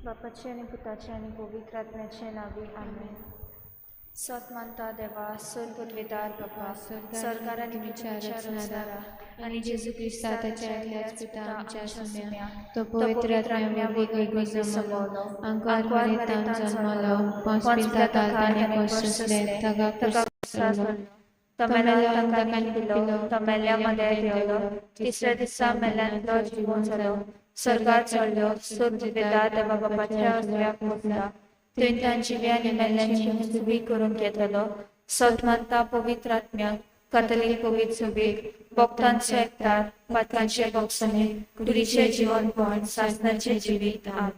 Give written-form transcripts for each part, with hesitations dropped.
बापाचे आनी पुताचे आनी पवित्र आत्म्याचे नांवी, आमेन. सत मानता देवा, सर पदवेदार बापा, सरकार आनी पृथ्वीच्या रचणारा आनी जेजू क्रिस्ता ताच्या एकल्याच पुता आमच्या सुम्या, तो पवित्र आत्म्या वरवीं गर्भी जमलो, आंकवार मरेतान जल्मलो, पोंस पिलाताक ताणें कश्ट सोंसले, ताका क्रुसार चडलो, तो मेलो, ताका लिपलो, तो मेल्ल्या मदें देंवलो, तिसऱ्या दिसा मेल्ल्यांतलो जिवो जालो, स्वर्गार चडलो, सर पदवेदार देवा बापाच्या उजव्याक बसला, थंय तांची आनी मेल्ल्यांची मुजबी करूंक येतलो. सत मानता पवित्र आत्म्याक, कातलीक पवित्र सभेक, भक्तांचो एकतार, पातकांचे बोगसणे, कुडीचें जिवनपण, सासणाचें जिवीत. आमेन.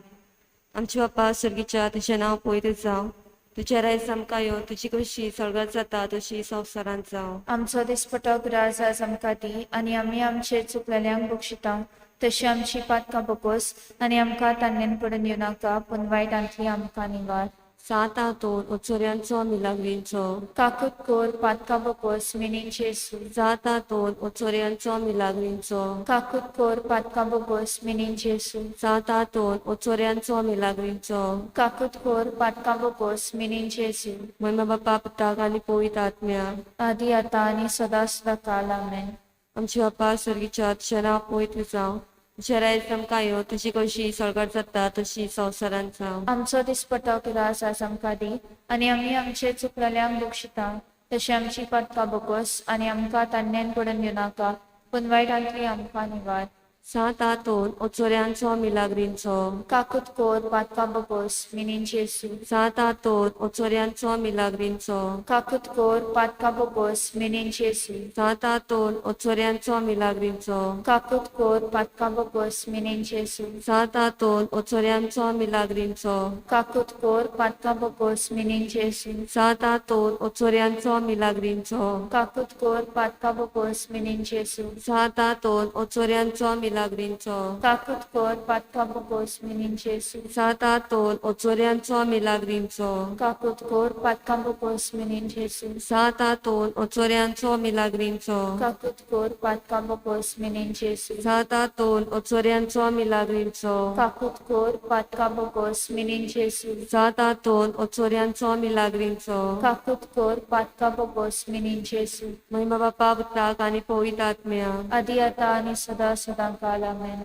आमचे बापा सर्गीच्या, तुजें नांव पवित्र जावं, तुजें रायज आमकां येवं, तुजी कशी स्वर्गात जाता तशी संवसारांत जावं. आमचो दिसपटो ग्रास आज आमकां दी आनी आमी आमचेर चुकलेल्यांक बक्षिता तशी आमची पातकां बोगोस आनी आमकां तान्नेन पडून येवं नाका, पूण वायटांतली आमकां निवार. सांत आंतोन ओचोऱ्यांचो मिलाग्रींचो, काकूत कोर, पातकां बोगोस, मिनीन जेजू. सांत आंतोन ओचोऱ्यांचो मिलाग्रींचो, काकूत कोर, पातकां बोगोस, मिनीन जेजू. सांत आंतोन ओचोऱ्यांचो मिलाग्रींचो, काकूत कोर, पातकां बोगोस, मिनीन जेजू. महिमा बापा पुताक आनी पवित्र आत्म्याक. आदी आतां आनी सदां सदां काल. आमेन. आमचे बापा सर्गीच्या, तुजें नांव पवित्र जावं, तुजें रायज आमकां येवं, तुजी कशी स्वर्गात जाता तशी संवसारांत जावं. आमचो दिसपटो ग्रास आज आमकां दी आनी आमी आमचे चुकलेल्यांक बक्षिता तशी आमची पातकां बोगोस आनी आमकां तान्नेन पडून येवं नाका, पूण वायटांतली आमकां निवार. सांत आंतोन ओचोऱ्यांचो मिलाग्रींचो, काकूत कोर, पातकां बोगोस, मिनीन जेजू. सांत आंतोन ओचोऱ्यांचो मिलाग्रींचो, काकूत कोर, पातकां बोगोस, मिनीन जेजू. सांत आंतोन ओचोऱ्यांचो मिलाग्रींचो, काकूत कोर, पातकां बोगोस, मिनीन जेजू. सांत आंतोन ओचोऱ्यांचो मिलाग्रींचो, काकूत कोर, पातकां बोगोस, मिनीन जेजू. सांत आंतोन ओचोऱ्यांचो मिलाग्रींचो, काकूत कोर, पातकां बोगोस, मिनीन जेजू. सांत आंतोन ओचोऱ्यांचो मिलाग्रींचो, काकूत कोर, पातकां बोगोस, मिनीन जेजू. सांत आंतोन ओचोऱ्यांचो मिलाग्रींचो, काकूत कोर, पातकां बोगोस, मिनीन जेजू. सांत आंतोन ओचोऱ्यांचो मिलाग्रींचो, काकूत कोर, पातकां बोगोस, मिनीन जेजू. सांत आंतोन ओचोऱ्यांचो मिलाग्रींचो, काकूत कोर, पातकां बोगोस, मिनीन जेजू. सांत आंतोन ओचोऱ्यांचो मिलाग्रींचो, काकूत कोर, पातकां बोगोस, मिनीन जेजू. महिमा बापा पुताक आनी पवित्र आत्म्याक. आदी आतां आनी सदां सदां काल. आमेन.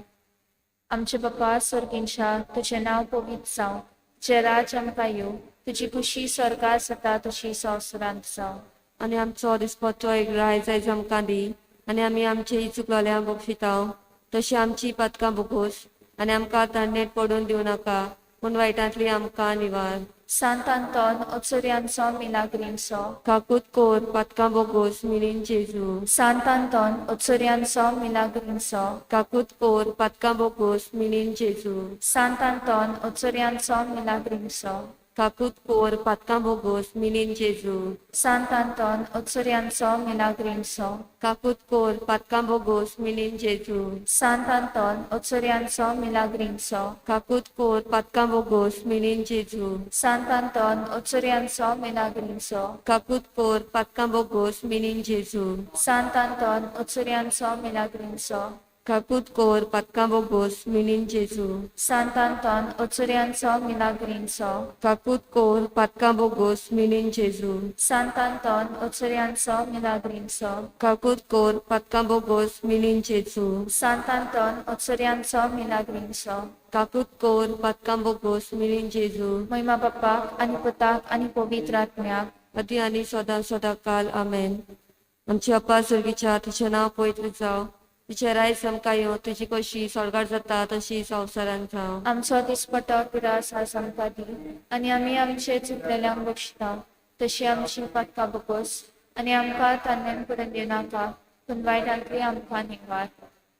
आमचे बापा सर्गींच्या, तुजें नांव पवित्र जावं, तुजें राज आमकां येवं, तुजी खुशी स्वर्गार जाता तशी संवसारांत जावं. आनी आमचो दिसपट्टो एक रायज आयज आमकां दी आनी आमी आमचे चुकलोल्यांक बक्षिताव तशी आमची पातकां बोगोस आनी आमकां तांणेट पडून दिवं नाका, पूण वायटांतली आमकां निवार. सांत आंतोन ओचोऱ्यांचो मिलाग्रींचो, काकूत कोर, पातकां बोगोस, मिनीन जेजू. सांत आंतोन ओचोऱ्यांचो मिलाग्रींचो, काकूत कोर, पातकां बोगोस, मिनीन जेजू. सांत आंतोन ओचोऱ्यांचो मिलाग्रींचो, काकूत कोर, पातकां बोगोस, मिनीन जेजू. सांत आंतोन ओचोऱ्यांचो मिलाग्रींचो, काकूत कोर, पातकां बोगोस, मिनीन जेजू. सांत आंतोन ओचोऱ्यांचो मिलाग्रींचो, काकूत कोर, पातकां बोगोस, मिनीन जेजू. सांत आंतोन ओचोऱ्यांचो मिलाग्रींचो, काकूत कोर, पातकां बोगोस, मिनीन जेजू. सांत आंतोन ओचोऱ्यांचो मिलाग्रींचो, काकूत कोर, पातकां बोगोस, मिनीन जेजू. सांत आंतोन ओचोऱ्यांचो मिलाग्रींचो, काकूत कोर, पातकां बोगोस, मिनीन जेजू. सांत आंतोन ओचोऱ्यांचो मिलाग्रींचो, काकूत कोर, पातकां बोगोस, मिनीन जेजू. सांत आंतोन ओचोऱ्यांचो मिलाग्रींचो. काकूत कोर, पातकां बोगोस, मिनीन जेजू. महिमा बाप्पाक आनी पुताक आनी पवित्र आत्म्याक. आदी आनी सदां सदां काल. आमेन. आमचे अप्पा सर्गीच्या, तुजें नांव पवित्र जावं, तुजें रायज आमकां येवं, तुजी कशी स्वर्गार जाता तशी संवसारांत जावं. आमचो दिसपटो पिरास आज आमकां दी आनी आमी आमचे चुकलेल्यांक बक्षिता तशी आमची पातकां बोगोस आनी आमकां तान्नेन पडून दिवनाका, पूण वायटांतली आमकां निवार.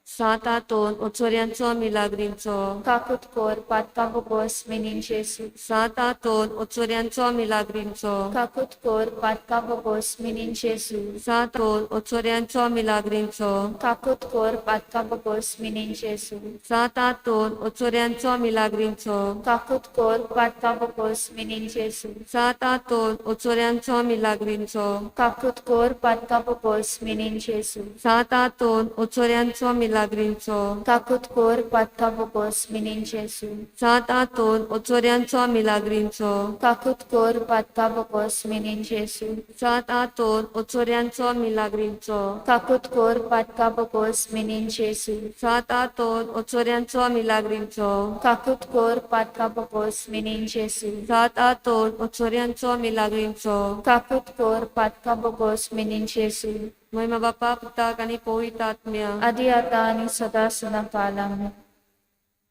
सांत आंतोन ओचोऱ्यांचो मिलाग्रींचो, काकूत कोर, पातकां बोगोस, मिनीन जेजू. सांत आंतोन ओचोऱ्यांचो मिलाग्रींचो, काकूत कोर, पातकां बोगोस, मिनीन जेजू. सांत आंतोन ओचोऱ्यांचो मिलाग्रींचो, काकूत कोर, पातकां बोगोस, मिनीन जेजू. सांत आंतोन ओचोऱ्यांचो मिलाग्रींचो, काकूत कोर, पातकां बोगोस, मिनीन जेजू. सांत आंतोन ओचोऱ्यांचो मिलाग्रींचो, काकूत कोर, पातकां बोगोस, मिनीन जेजू. सांत आंतोन ओचोऱ्यांचो मिलाग्रींचो. मिलाग्रींचो. काकूत कोर पातका बोगोस मिनीन जेजू. सांत आंतोन ओचोऱ्यांचो मिलाग्रींचो. काकूत कोर पातका बोगोस मिनीन जेजू. सांत आंतोन ओचोऱ्यांचो मिलाग्रींचो. काकूत कोर पातका बोगोस मिनीन जेजू. सांत आंतोन ओचोऱ्यांचो मिलाग्रींचो. काकूत कोर पातका बोगोस मिनीन जेजू. सांत आंतोन ओचोऱ्यांचो मिलाग्रींचो. काकूत कोर पातका बोगोस मिनीन जेजू. महिमा बापा पुताक आनी पवित्र आत्म्या. आदी आता आनी सदा सदां काल. आमेन.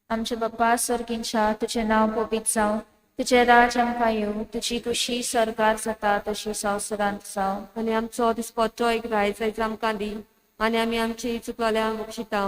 आमच्या बाप्पा सर्गींच्या, तुजें नांव पवित्र जावं, तुजें राज आमकां येवं, तुजी खुशी सर्गार जाता तशी संवसारांत जावं. आनी आमचो दिसपट्टो एक रायस आयज आमकां दी आनी आमी आमची चुकलेल्या बक्षिता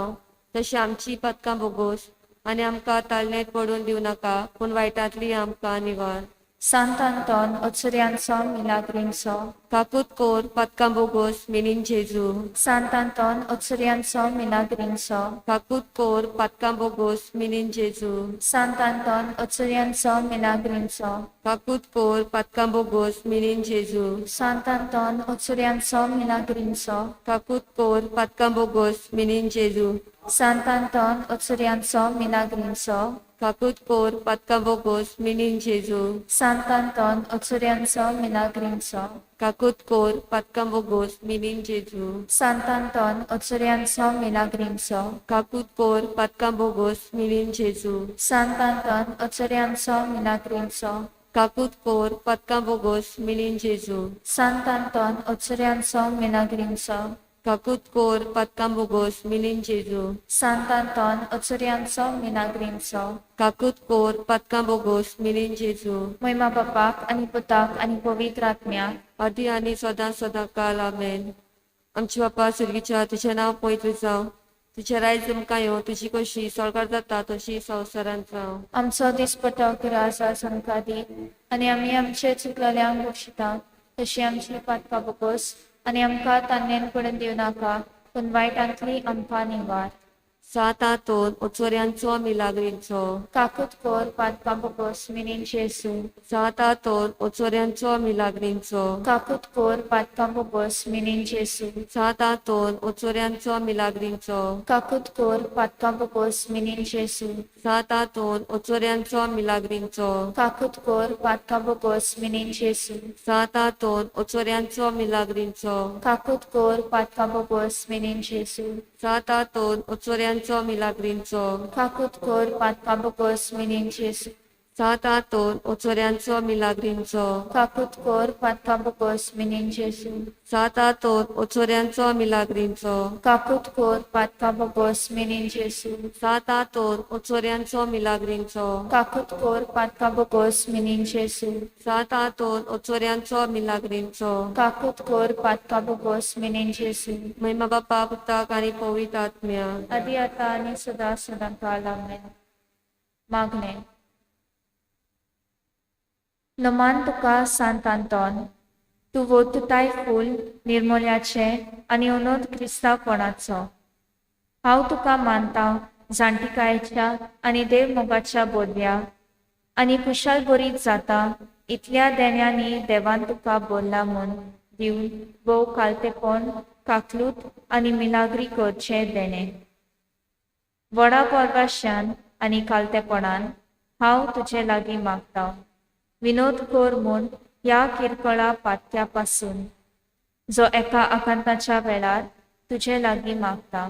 तशी आमची पदकां बोगोस आनी आमकां ताळणेत पडून दिवं नाका, पूण वायटांतली आमकां निवार. सांत आंतोन ओचुऱ्यांचो मिलाग्रींचो. काकूत कोर पातकां बोगोस मिनीन जेजू. सांत आंतोन ओचुऱ्यांचो मिलाग्रींचो. काकूत कोर पातकां बोगोस मिनीन जेजू. सांत आंतोन ओचुऱ्यांचो मिलाग्रींचो. काकूत कोर पातकां बोगोस मिनीन जेजू. सांत आंतोन ओचुऱ्यांचो मिलाग्रींचो. काकूत कोर पातकां बोगोस मिनीन जेजू. सांत आंतोन ओचुऱ्यांचो मिलाग्रींचो. काकूत कोर पातकां बोगोस मिनीन जेजू. सांत आंतोन ओचुऱ्यांचो मिलाग्रींचो. काकूत कोर पातकां बोगोस मिनीन जेजू. सांत आंतोन ओचुऱ्यांचो मिलाग्रींचो. काकूत कोर पातकां बोगोस मिनीन जेजू. सांत आंतोन ओचुऱ्यांचो मिलाग्रींचो. काकूत कोर पातकां बोगोस मिनीन जेजू. सांत आंतोन ओचुऱ्यांचो मिलाग्रींचो. काकूत कोर पातकां बोगोस मिनीन जेजू. सांत आंतोन ओचुऱ्यांचो मिलाग्रींचो. काकूत कोर पातकां बोगोस मिनीन जेजू. महिमा बापाक आनी पुताक आनी पवित्र आत्म्याक. आदी आनी सदां सदां काल. आमेन. आमच्या बापा सर्गीच्या, तुजें नांव पवित्र जावं, तुजें रायज आमकां येवं, तुजी कशी स्वर्गार जाता तशी संवसारांत जावं. आमचो दिसपटो ग्रास आज आमकां दी आनी आमी आमचे चुकलेल्यांक बक्षिता तशी आमची पातकां बोगोस आनी आमकां तान्नेन पडून दिवं नाका, पूण वायटांतली आमकां निवार. सांत आंतोन ओचोऱ्यांचो मिलाग्रींचो. काकूत कोर पातकां बोगोस मिनीन जेजू. सांत आंतोन ओचोऱ्यांचो मिलाग्रींचो. काकूत कोर पातकां बोगोस मिनीन जेजू. सांत आंतोन ओचोऱ्यांचो मिलाग्रींचो. काकूत कोर पातकां बोगोस मिनीन जेजू. सांत आंतोन ओचोऱ्यांचो मिलाग्रींचो. काकूत कोर पातकां बोगोस मिनीन जेजू. सांत आंतोन ओचोऱ्यांचो मिलाग्रींचो. काकूत कोर पातकां बोगोस मिनीन जेजू. सांत आंतोन ओचोऱ्यांचो मिलाग्रींचो. काकूत कोर पातकां बोगोस मिनीन जेजू. सांत आंतोन ओचोऱ्यांचो मिलाग्रींचो. काकूत कोर पातकां बोगोस मिनीन जेजू. सांत आंतोन ओचोऱ्यांचो मिलाग्रींचो. काकूत कोर पातकां बोगोस मिनीन जेजू. सांत आंतोन ओचोऱ्यांचो मिलाग्रींचो. काकूत कोर पातकां बोगोस मिनीन जेजू. सांत आंतोन ओचोऱ्यांचो मिलाग्रींचो. काकूत कोर पातकां बोगोस मिनीन जेजू. महिमा बापा पुताक आनी पवित्र आत्म्या. आदी आता आनी सदां सदां काल. आमेन. मागणें. नमान तुका सांत आंतोन, तूं वोतुताय फूल निर्मोल्याचें आनी अनोद क्रिस्तांवपणाचो. हांव तुका मानता जाणटिकायेच्या आनी देव मोगाच्या बोलव्या आनी खुशाल बरीत जाता इतल्या देण्यांनी देवान तुका बोल्ला म्हूण दिवन भोव कालतेपण काकलूत आनी मिलाग्री करचें देणें. व्हडा परवाश्यान आनी कालतेपणान हांव तुजे लागीं मागता, विनोद कर म्हूण ह्या किरकोळा पातक्या पासून जो एका आकांताच्या वेळार तुजे लागीं मागता.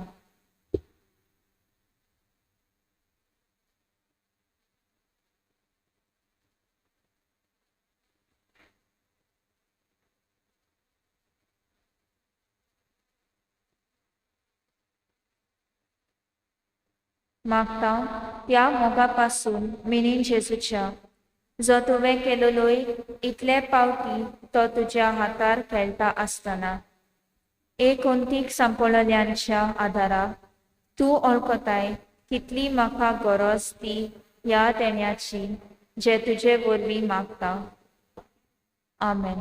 मागता त्या मोगा पासून मिनीन जेजूच्या, जो तुवें केलोलोय इतले पावटी तो तुज्या हातार खेळटा आसतना एक अंतीक सांपळल्यांच्या आदाराक तूं वळखताय कितली म्हाका गरज ती ह्या देण्याची जे तुजे वरवीं मागता. आमेन.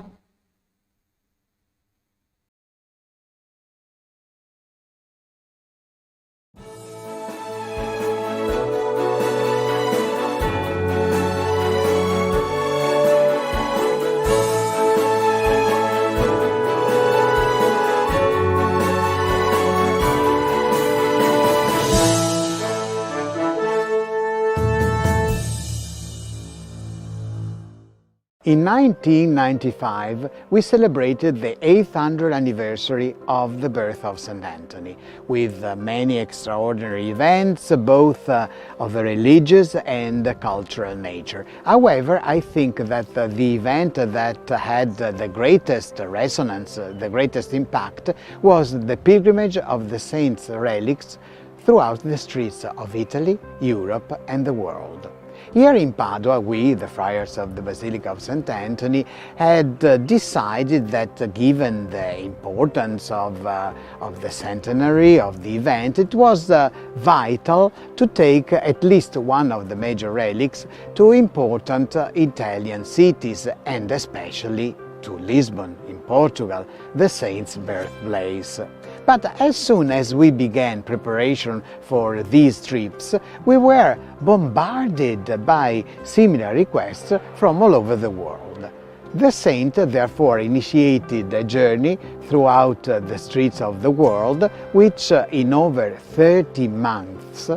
In 1995, we celebrated the 800th anniversary of the birth of St. Anthony, with many extraordinary events, both of a religious and a cultural nature. However, I think that the event that had the greatest resonance, the greatest impact, was the pilgrimage of the saint's relics throughout the streets of Italy, Europe, and the world. Here in Padua, we, the friars of the Basilica of St. Anthony, had decided that given the importance of the centenary of the event, it was vital to take at least one of the major relics to important Italian cities, and especially to Lisbon in Portugal, the saint's birthplace. But as soon as we began preparation for these trips, we were bombarded by similar requests from all over the world. The saint therefore initiated a journey throughout the streets of the world, which in over 30 months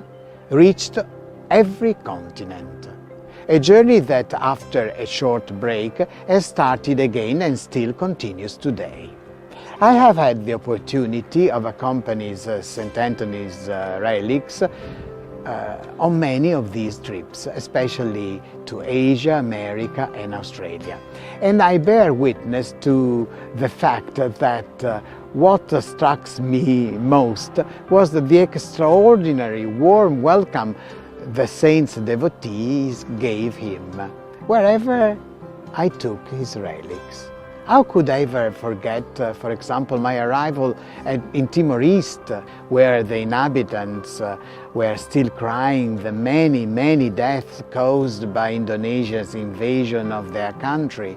reached every continent. A journey that, after a short break, has started again and still continues today. I have had the opportunity of accompanying St. Anthony's relics on many of these trips, especially to Asia, America, and Australia. And I bear witness to the fact that what struck me most was the extraordinary warm welcome the saint's devotees gave him wherever I took his relics. How could I ever forget, for example, my arrival in Timor East, where the inhabitants were still crying the many, many deaths caused by Indonesia's invasion of their country,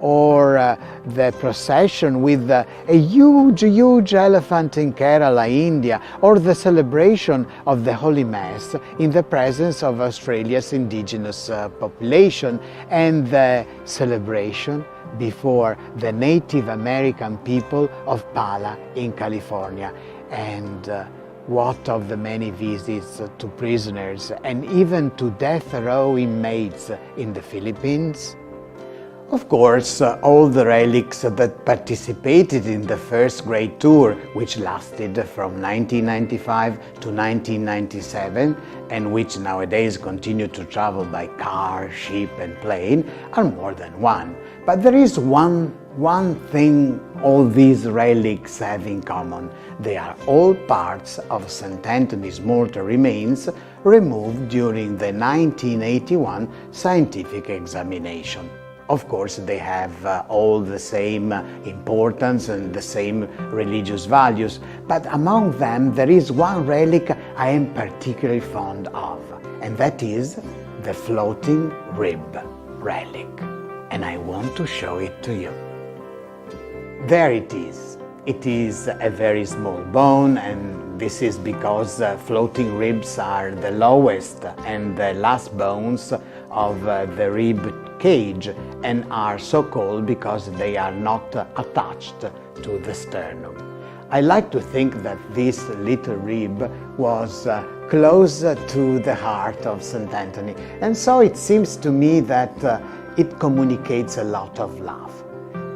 or the procession with a huge, huge elephant in Kerala, India, or the celebration of the Holy Mass in the presence of Australia's indigenous population, and the celebration before the Native American people of Pala in California. And what of the many visits to prisoners and even to death row inmates in the Philippines? Of course, all the relics that participated in the first great tour, which lasted from 1995 to 1997 and which nowadays continue to travel by car, ship and plane, are more than one. But there is one thing all these relics have in common. They are all parts of St. Anthony's mortal remains removed during the 1981 scientific examination. Of course, they have all the same importance and the same religious values, but among them there is one relic I am particularly fond of, and that is the floating rib relic. And I want to show it to you. There it is. It is a very small bone, and this is because floating ribs are the lowest and the last bones of the rib cage, and are so called because they are not attached to the sternum. I like to think that this little rib was close to the heart of St. Anthony, and so it seems to me that it communicates a lot of love.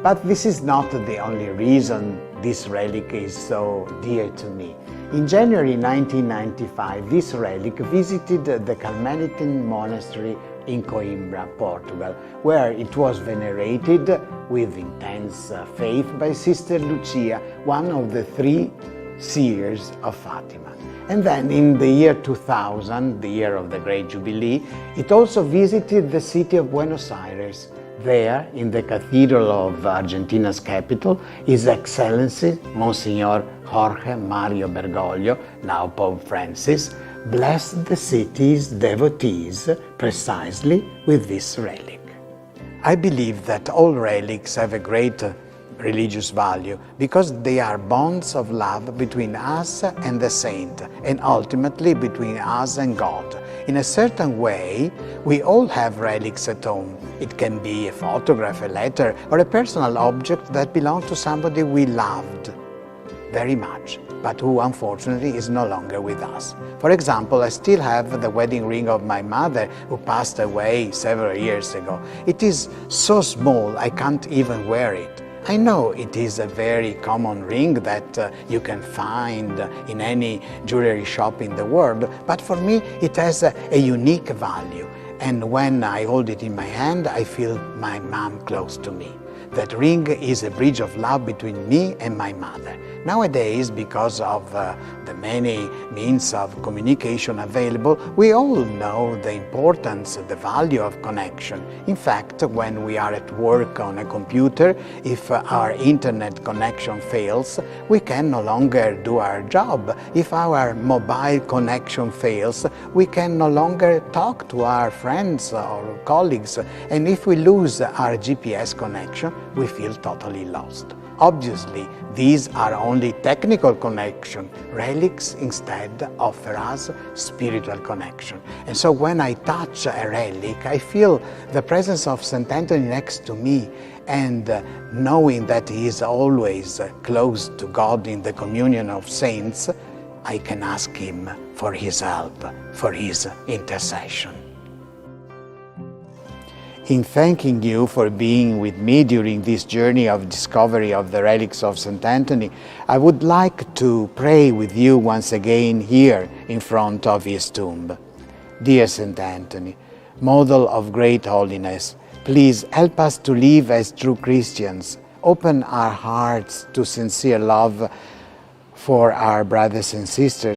But this is not the only reason this relic is so dear to me. In January 1995, this relic visited the Carmelitan monastery in Coimbra, Portugal, where it was venerated with intense faith by Sister Lucia, one of the three seers of Fatima. And then in the year 2000, the year of the Great Jubilee, it also visited the city of Buenos Aires. There, in the cathedral of Argentina's capital, His Excellency Monsignor Jorge Mario Bergoglio, now Pope Francis, blessed the city's devotees precisely with this relic. I believe that all relics have a great religious value because they are bonds of love between us and the saint, and ultimately between us and God. In a certain way, we all have relics at home. It can be a photograph, a letter, or a personal object that belonged to somebody we loved very much. but who unfortunately is no longer with us. For example, I still have the wedding ring of my mother, who passed away several years ago. It is so small I can't even wear it. I know it is a very common ring that you can find in any jewelry shop in the world, but for me it has a unique value. And when I hold it in my hand, I feel my mom close to me. That ring is a bridge of love between me and my mother. Nowadays, because of the many means of communication available, we all know the importance, the value of connection. In fact, when we are at work on a computer, if our internet connection fails, we can no longer do our job. If our mobile connection fails, we can no longer talk to our friends or colleagues. And if we lose our GPS connection, we feel totally lost. Obviously, these are only technical connection. Relics instead offer us spiritual connection. And so when I touch a relic, I feel the presence of St. Anthony next to me, and knowing that he is always close to God in the communion of saints, I can ask him for his help, for his intercession. In thanking you for being with me during this journey of discovery of the relics of St. Anthony, I would like to pray with you once again here in front of his tomb. Dear St. Anthony, model of great holiness, please help us to live as true Christians. Open our hearts to sincere love for our brothers and sisters.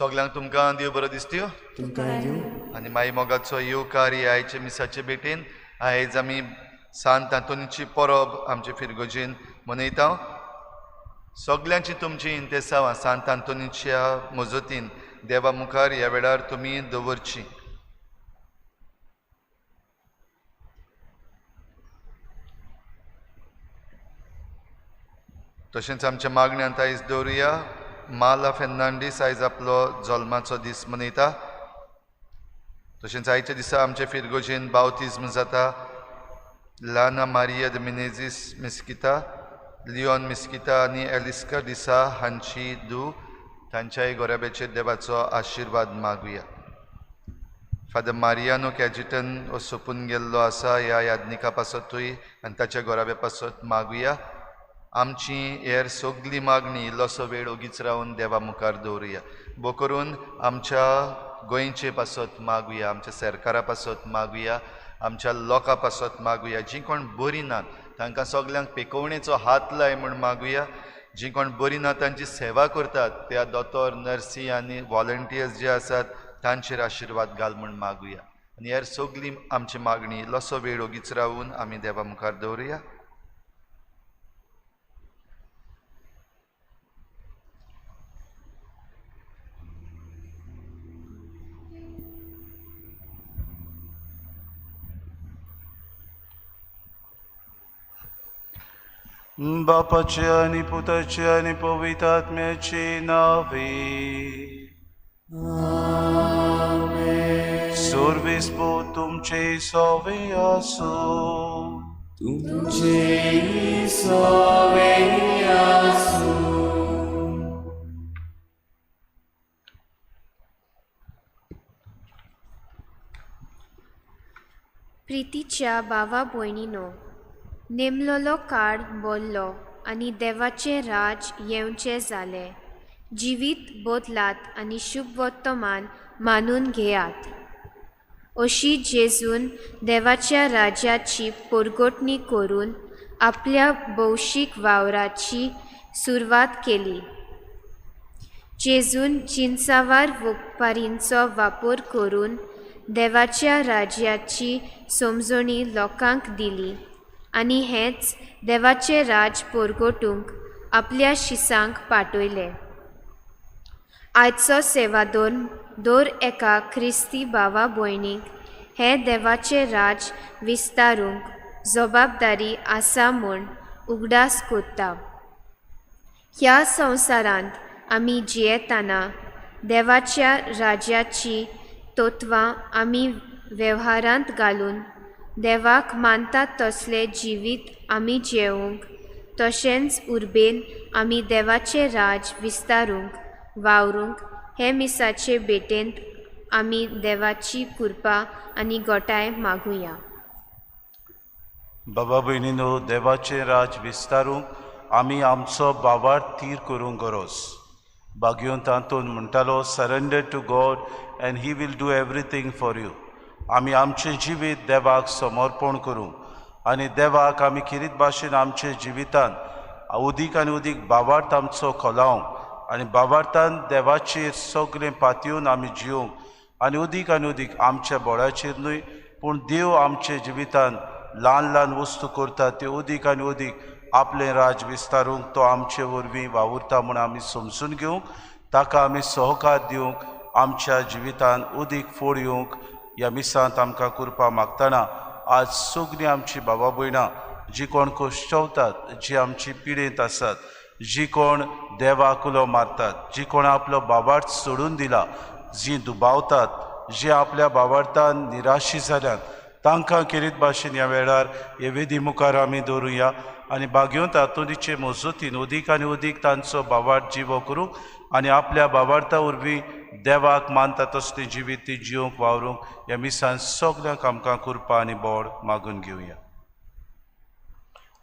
सगल्यांक तुमकां देव बरो दिसत्यो आनी माई मोगाचो येवकार हे आयचे मिसाचे भेटेन. आयज आमी सांत आंतोनीची परब आमचे फिरगोजेन मनयता. सगल्यांची तुमची इंतेसांवां सांत आंतोनीच्या मजतीन देवा मुखार ह्या वेळार तुमी दवरची. तशेंच आमच्या मागण्यांत आयज दवरुया. माला फेर्नांडीस आयज आपलो जल्माचो दीस मनयता. तशेंच आयच्या दिसा आमचे फिरगोजेन बावतिज्म जाता. लाना Maria the Menezes Mesquita, Leon Mesquita आनी एलिस्का डिसा हांची धूव, तांच्याय गोराब्याचेर देवाचो आशिर्वाद मागुया. फादर मारियानो कॅजिटन हो सोंपून गेल्लो आसा ह्या यादनिका पासतूय आनी ताच्या गोराब्या पासत मागुया. आमची हेर सगली मागणी इल्लोसो वेळ ओगीच रावन देवा मुखार दवरुया. भो करून आमच्या गोंयचे पासत मागुया, आमच्या सरकारा पासत मागुया, आमच्या लोकां पासत मागुया. जीं कोण बरीं नात तांकां सगल्यांक पेकोवणेचो हात लाय म्हूण मागुया. जीं कोण बरीं ना तांची सेवा करतात त्या दोतोर, नर्सी आनी वॉलंटियर्स जे आसात तांचेर आशिर्वाद घाल म्हूण मागुया. आनी हेर सगली आमची मागणी इल्लोसो वेळ ओगीच रावन आमी देवा मुखार दवरुया. बापाचे आनी पुताचे आनी पवित्र आत्म्याचे नांवे. सुर्विस्पू तुमचे सोवे आसूं. तुमचे सोवे आसूं. प्रितीच्या भावा भयणीनो, नेमलोलो काळ बोल्लो आनी देवाचें राज येवचें जालें. जिवीत बदलात आनी शुभवर्तमान मानून घेयात. अशी जेजून देवाच्या राज्याची परगटणी करून आपल्या भौशीक वावराची सुरवात केली. जेजून जिनसावार वपारींचो वापर करून देवाच्या राज्याची समजणी लोकांक दिली आनी हेंच देवाचें राज परगटूंक आपल्या शिसांक पाठयलें. आयचो सेवादोन दर एका क्रिस्ती भावा भयणीक हें देवाचें राज विस्तारूंक जबाबदारी आसा म्हूण उगडास करता. ह्या संवसारांत आमी जियेतना देवाच्या राज्याची तत्वां आमी वेव्हारांत घालून देवाक मानतात तसलें जिवीत आमी जेवंक, तशेंच उर्बेन आमी देवाचें राज विस्तारूंक वावरूंक हे मिसाचे भेटेंत आमी देवाची कृपा आनी गोठाय मागुया. बाबा भयणीनो, देवाचें राज विस्तारूंक आमी आमचो बावार थीर करूंक गरज. बागयोन तातूंत म्हणटालो, surrender to God and he will do everything for you. आमी आमचें जिवीत देवाक समर्पण करूंक आनी देवाक आमी खेरीत भाशेन आमचे जिवितान उदीक आनी उदीक बावार्थ आमचो खोलावंक आनी बावार्थान देवाचेर सगळें पातयेवन आमी जिवंक आनी उदीक आनी उदीक आमच्या बोळाचेर न्हय पूण देव आमच्या जिवितान ल्हान ल्हान वस्तू करता त्यो उदीक आनी उदीक आपलें राज विस्तारूंक तो आमचे वरवीं वावुरता म्हूण आमी समजून घेवंक, ताका आमी सहकार दिवंक, आमच्या जिवितान उदीक फोड येवंक ह्या मिसांत आमकां कृपा मागतना आज सगळीं आमची बाबा भयणां जी कोण कश्टवतात, जी आमची पिडेंत आसात, जी कोण देवाक उलो मारतात, जी कोण आपलो बाबार्थ सोडून दिला, जी दुबावतात, जी आपल्या बाबार्थान निराशी जाल्यात, तांकां खेरीत भाशेन ह्या वेळार हे वेदी मुखार आमी दवरुया आनी बागेवंत आतोनीचे मजतीन उदीक आनी उदीक तांचो बाबार्थ जिवो करूंक आनी आपल्या बाबार्था वरवीं देवाक मानता तसलें जिवीत ती जिवंक वावरूंक ह्या मिसान सगल्यांक आमकां कृपा आनी बोड मागून घेवया.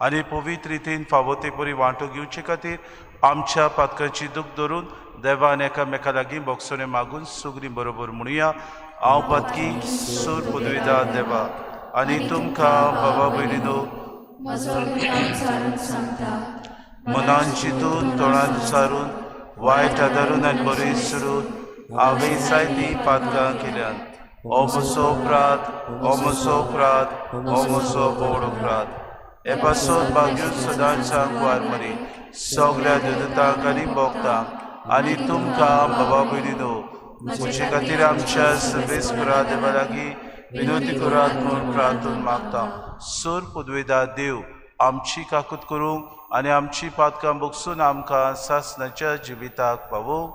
आनी पवित्र रितीन फावो ते परी वांटो घेवचे खातीर आमच्या पातकांची दूख धरून देवान एकामेका लागीं बोगसणें मागून सगळीं बरोबर म्हणुया. हांव पातकी सूर पदवीदार देवा आनी तुमकां बाबा भयणीनो मनान चिंतून तोंडान सारून वायट आदारून आनी बरें सोडून हांवें जायतीं पातकां केल्यात. हो म्हजो अपराध, हो म्हजो अपराध, हो म्हजो व्हड अपराध. हे पासत भाग्य सदांच सांगवार मरी सगळ्या दुदतांक आनी भोगतांक आनी तुमकां बाबा भयणीनो म्हजे खातीर आमच्या सर्वेस्परा देवा लागीं विनवती करात म्हूण प्रार्थून मागता. सूर पदवेदार देव आमची काकूत करूंक आनी आमची पातकां बगसून आमकां सासणाच्या जिविताक पावोवंक.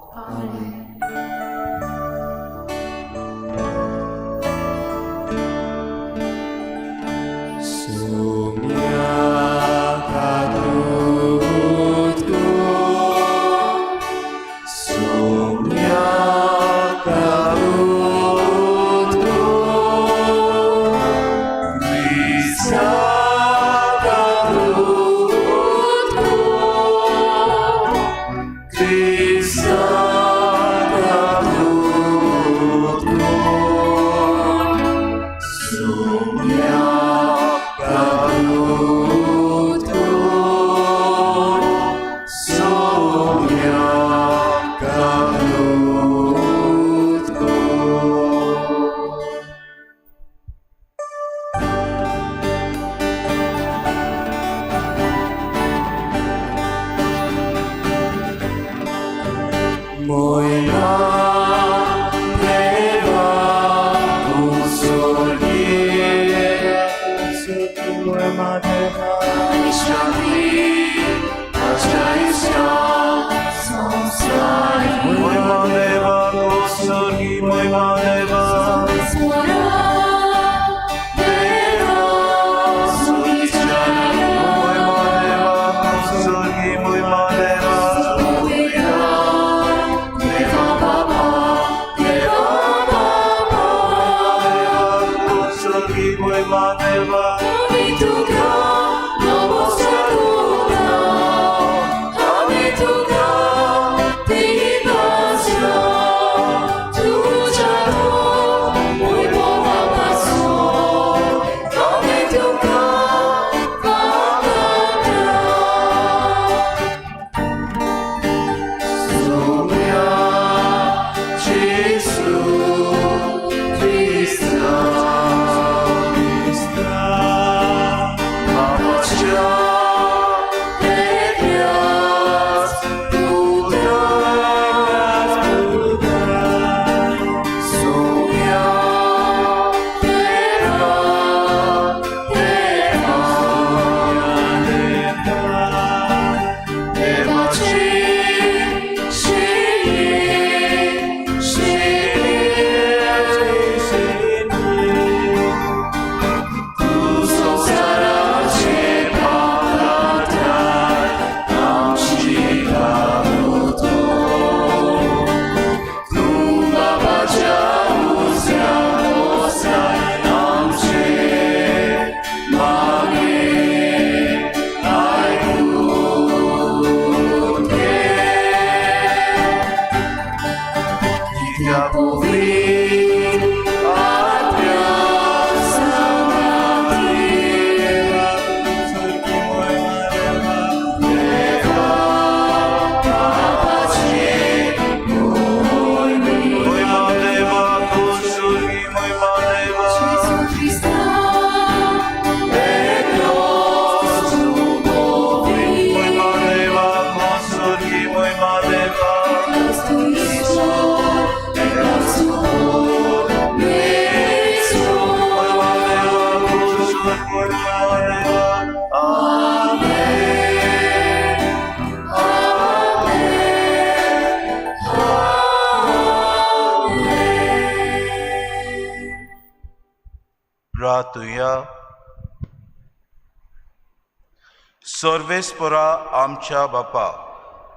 सर्वेस्परा आमच्या बापा,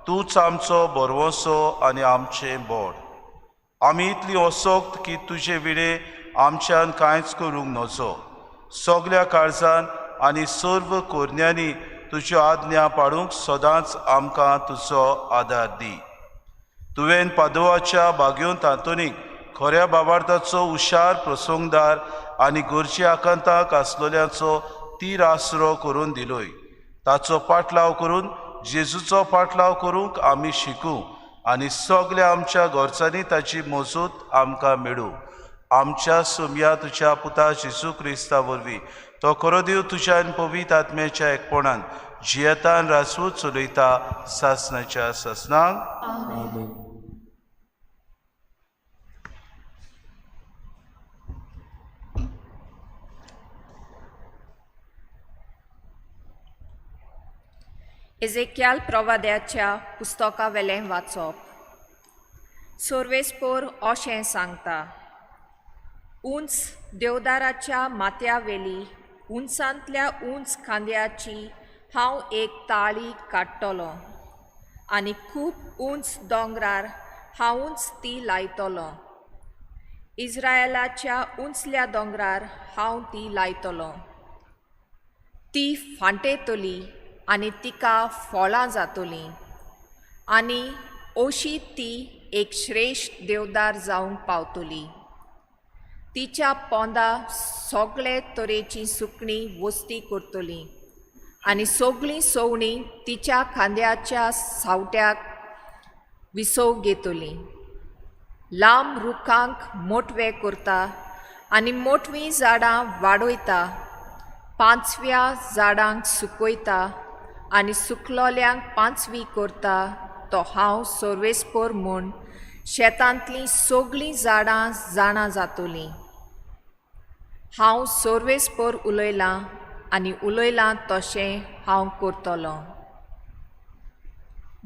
तूंच आमचो भरवंसो आनी आमचें बोड. आमी इतली असोक्त की तुजे विणे आमच्यान कांयच करूंक नजो. सगल्या काळजान आनी सर्व कोरण्यांनी तुज्यो आज्ञा पाडूंक सदांच आमकां तुजो आदार दी. तुवें पादोवाच्या बागयोन तांतोनीक खऱ्या बाबार्थाचो हुशार प्रसंगदार आनी गरजे आकांताक आसलेल्यांचो तीर आसरो करून दिलोय. ताचो पाटलाव करून जेजूचो पाटलाव करूंक आमी शिकूं आनी सगल्या आमच्या घरच्यांनी ताची मजूत आमकां मेळूं. आमच्या सुमया तुज्या पुता जेजू क्रिस्ता वरवीं तो खरो देव तुज्या आनी पवित्र आत्म्याच्या एकपणान जियेतान रासू चलयता सासनाच्या सासनाक. एजेक्याल प्रवाद्याच्या पुस्तकावेलें वाचप. सोर्वेस्पोर अशें सांगता, उंच देवदाराच्या माथ्यावेली उंचांतल्या उंच खांद्याची हांव एक ताळी काडटलो आनी खूब उंच दोंगरार हांवूच ती लायतलो. इस्रायलाच्या उंचल्या दोंगरार हांव ती लायतलो. ती फांटेतली आनी तिका फळां जातलीं आनी अशी ती एक श्रेश्ठ देवदार जावंक पावतली. तिच्या पोंदा सगळे तरेचीं सुकणीं वस्ती करतलीं आनी सगळीं सवणीं तिच्या खांद्याच्या सावट्याक विसव घेतलीं. लांब रुखांक मोटवे करता आनी मोटवीं झाडां वाडयता, पांचव्या झाडांक सुकयता आनी सुकलोल्यांक पांचवी करता तो हांव सर्वेस्पोर म्हूण शेतांतलीं सगळीं झाडां जाणा जातलीं. हांव सर्वेस्पोर उलयलां आनी उलयलां तशें हांव करतलो.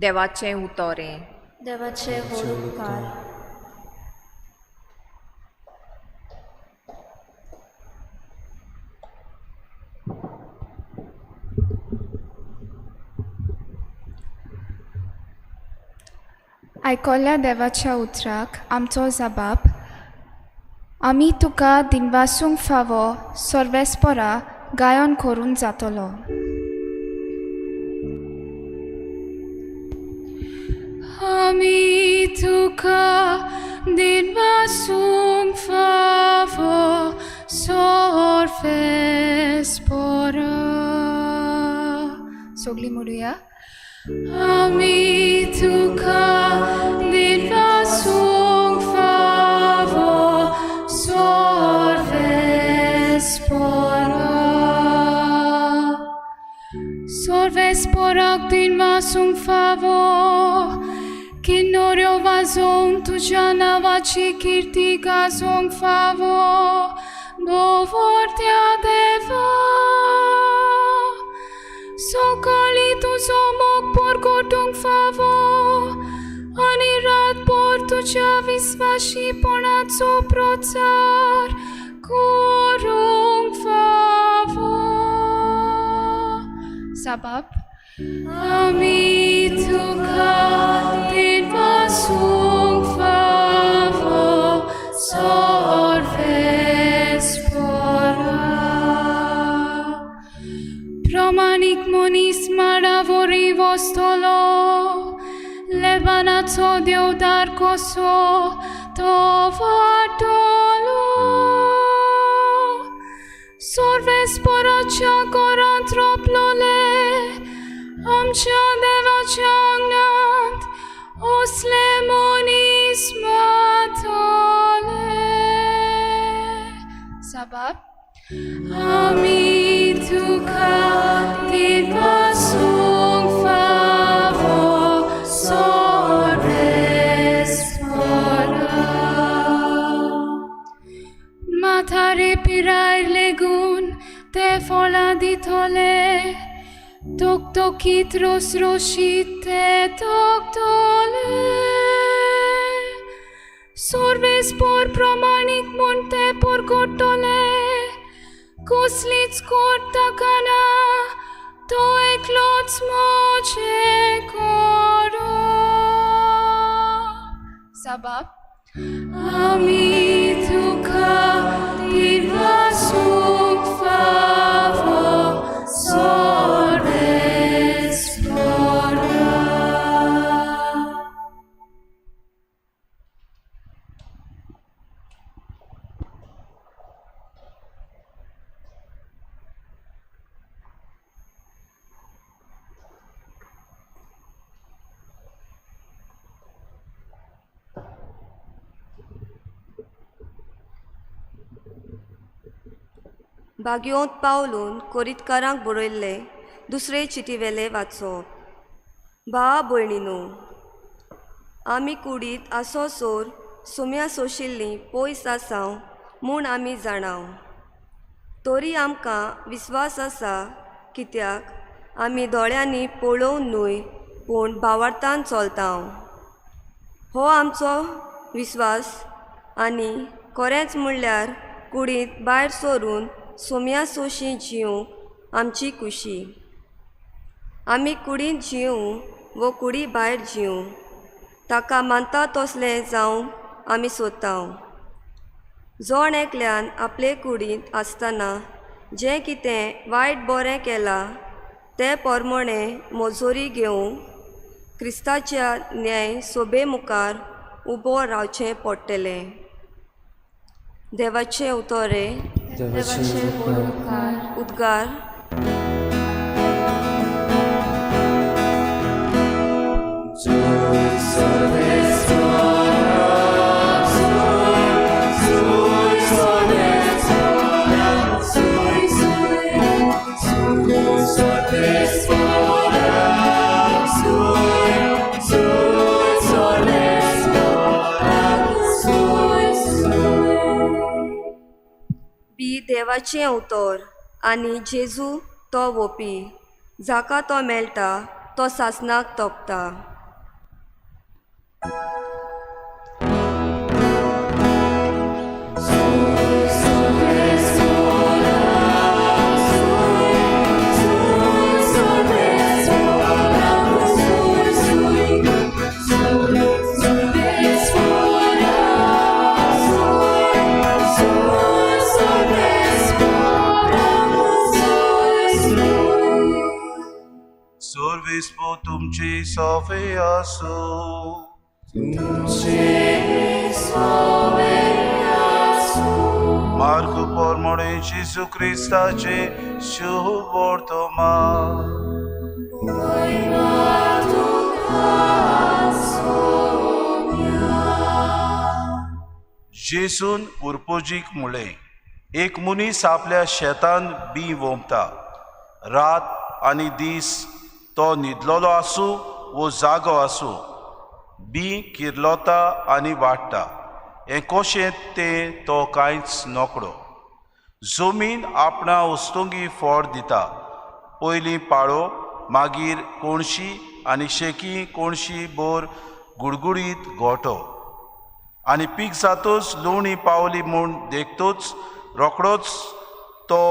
देवाचें उतोरें. देवाचे व्हड उपकार. आयकोल्या देवाच्या उतराक आमचो जबाब. आमी तुका दिनवासूंक फावो सर्वेस्पोरा गायन करून जातलो. आमी तुका दिनवासूंक फावो सर्वेस्पोरा. सगळीं म्हणुया. आमी तुका दिनवासूंक फावो सर्वेस्पोरा. सर्वेस्पोराक दिनवासूंक फावो किन्नोऱ्यो वाजोवंक तुज्या नांवाची किर्ती गाजोवंक फावो भोंवत्या देवा. सकाळीं तुजो मोग परगटूंक फावो आनी रातभर तुज्या विस्वाशीपणाचो प्रचार करूंक फावो. साबाब आमी तुका दिनवासूंक फावो सर्वेस्पोरा. प्रमाणीक मनीस माडावरी वसतलो, लेबानाचो देवदार कसो तो वाडटलो. सर्वेस्पोराच्या घरांत रोपलोले आमच्या देवाच्या आंगणांत असले मनीस मातले. साबाब आमी तुका दिनवासूंक फावो सर्वेस्पोरा. माथारे पिराय लेगून ते फळां दितले, तोकतोकीत रोसरोशीत ते तोकतले. सर्वेस्पोर प्रमाणीक म्हूण ते परगटतले, कसलीच कोट ताका ना तो एकलोच म्हजें करप. साबाब आमी तुका दिवसूंक फावो सर्वेस्पोरा. बागयोंत पावलून कोरितकारांक बरयल्ले दुसरे चिटीवेले वाचप. भावा भयणीनो, आमी कुडींत आसोसोर सुम्या सोशिल्लीं पयस आसाव म्हूण आमी जाणाव, तरी आमकां विस्वास आसा, कित्याक आमी दोळ्यांनी पळोवन न्हय पूण भावार्थान चलताव. हो आमचो विस्वास आनी खरेंच म्हणल्यार कुडींत भायर सरून सोम्या सोशी जिवंक आमची खुशी. आमी कुडींत जिवूं वो कुडी भायर जिवूं, ताका मानता तसलें जावंक आमी सोदताव. जण एकल्यान आपले कुडींत आसतना जें कितें वायट बरें केलां तें पोरमोणें मजोरी घेवंक क्रिस्ताच्या न्याय सोबे मुखार उबो रावचें पडटलें. देवाचें उतोरें. देवाचे उपकार. उद्गार. बी देवाचें उतर आनी जेजू तो वोपी, जाका तो मेळटा तो सासणाक तोपता. Sorvispo तुमची सोफे आसो. मार्कू पोरमोणे जेजू क्रिस्ताचे शुभ वर्तमान. जेजून उर्पोजीक म्हणलें, एक मनीस आपल्या शेतान बी वोंपता. रात आनी दीस तो न्हिदलेलो आसूं वो जागो आसूं, बी किर्लोता आनी वाडटा. हें कशें तें तो कांयच नकळो. जमीन आपणा वस्तुंगी फळ दिता. पयलीं पाळो, मागीर कोणशी आनी शेकी कोणशी बोर गुडगुडीत गोठो. आनी पीक जातूच लुवणी पावली म्हूण देखतूच रोखडोच तो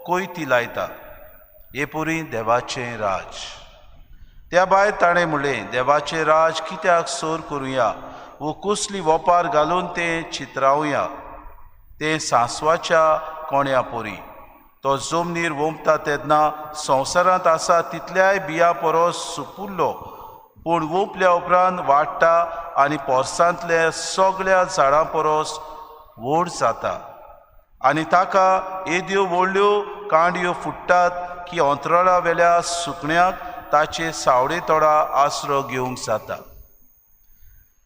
कोयती लायता. हे पुरी देवाचें राज. त्या भायर ताणें म्हणलें, देवाचें राज कित्याक सोर करुया वो कसली वोपार घालून तें चित्रावया. तें सांसवाच्या कोण्या पोरी. तो जमनीर वोंपता तेन्ना संवसारांत आसा तितल्याय बियां परस सुपुल्लो, पूण वोंपल्या उपरांत वाडटा आनी पोरसांतल्या सगळ्या झाडां परस व्हड जाता. आनी ताका येद्यो व्हडल्यो कांडयो फुट्टात की अंतराळा वेल्या सुकण्याक ताचे सावळे तोडा आसरो घेवंक जाता.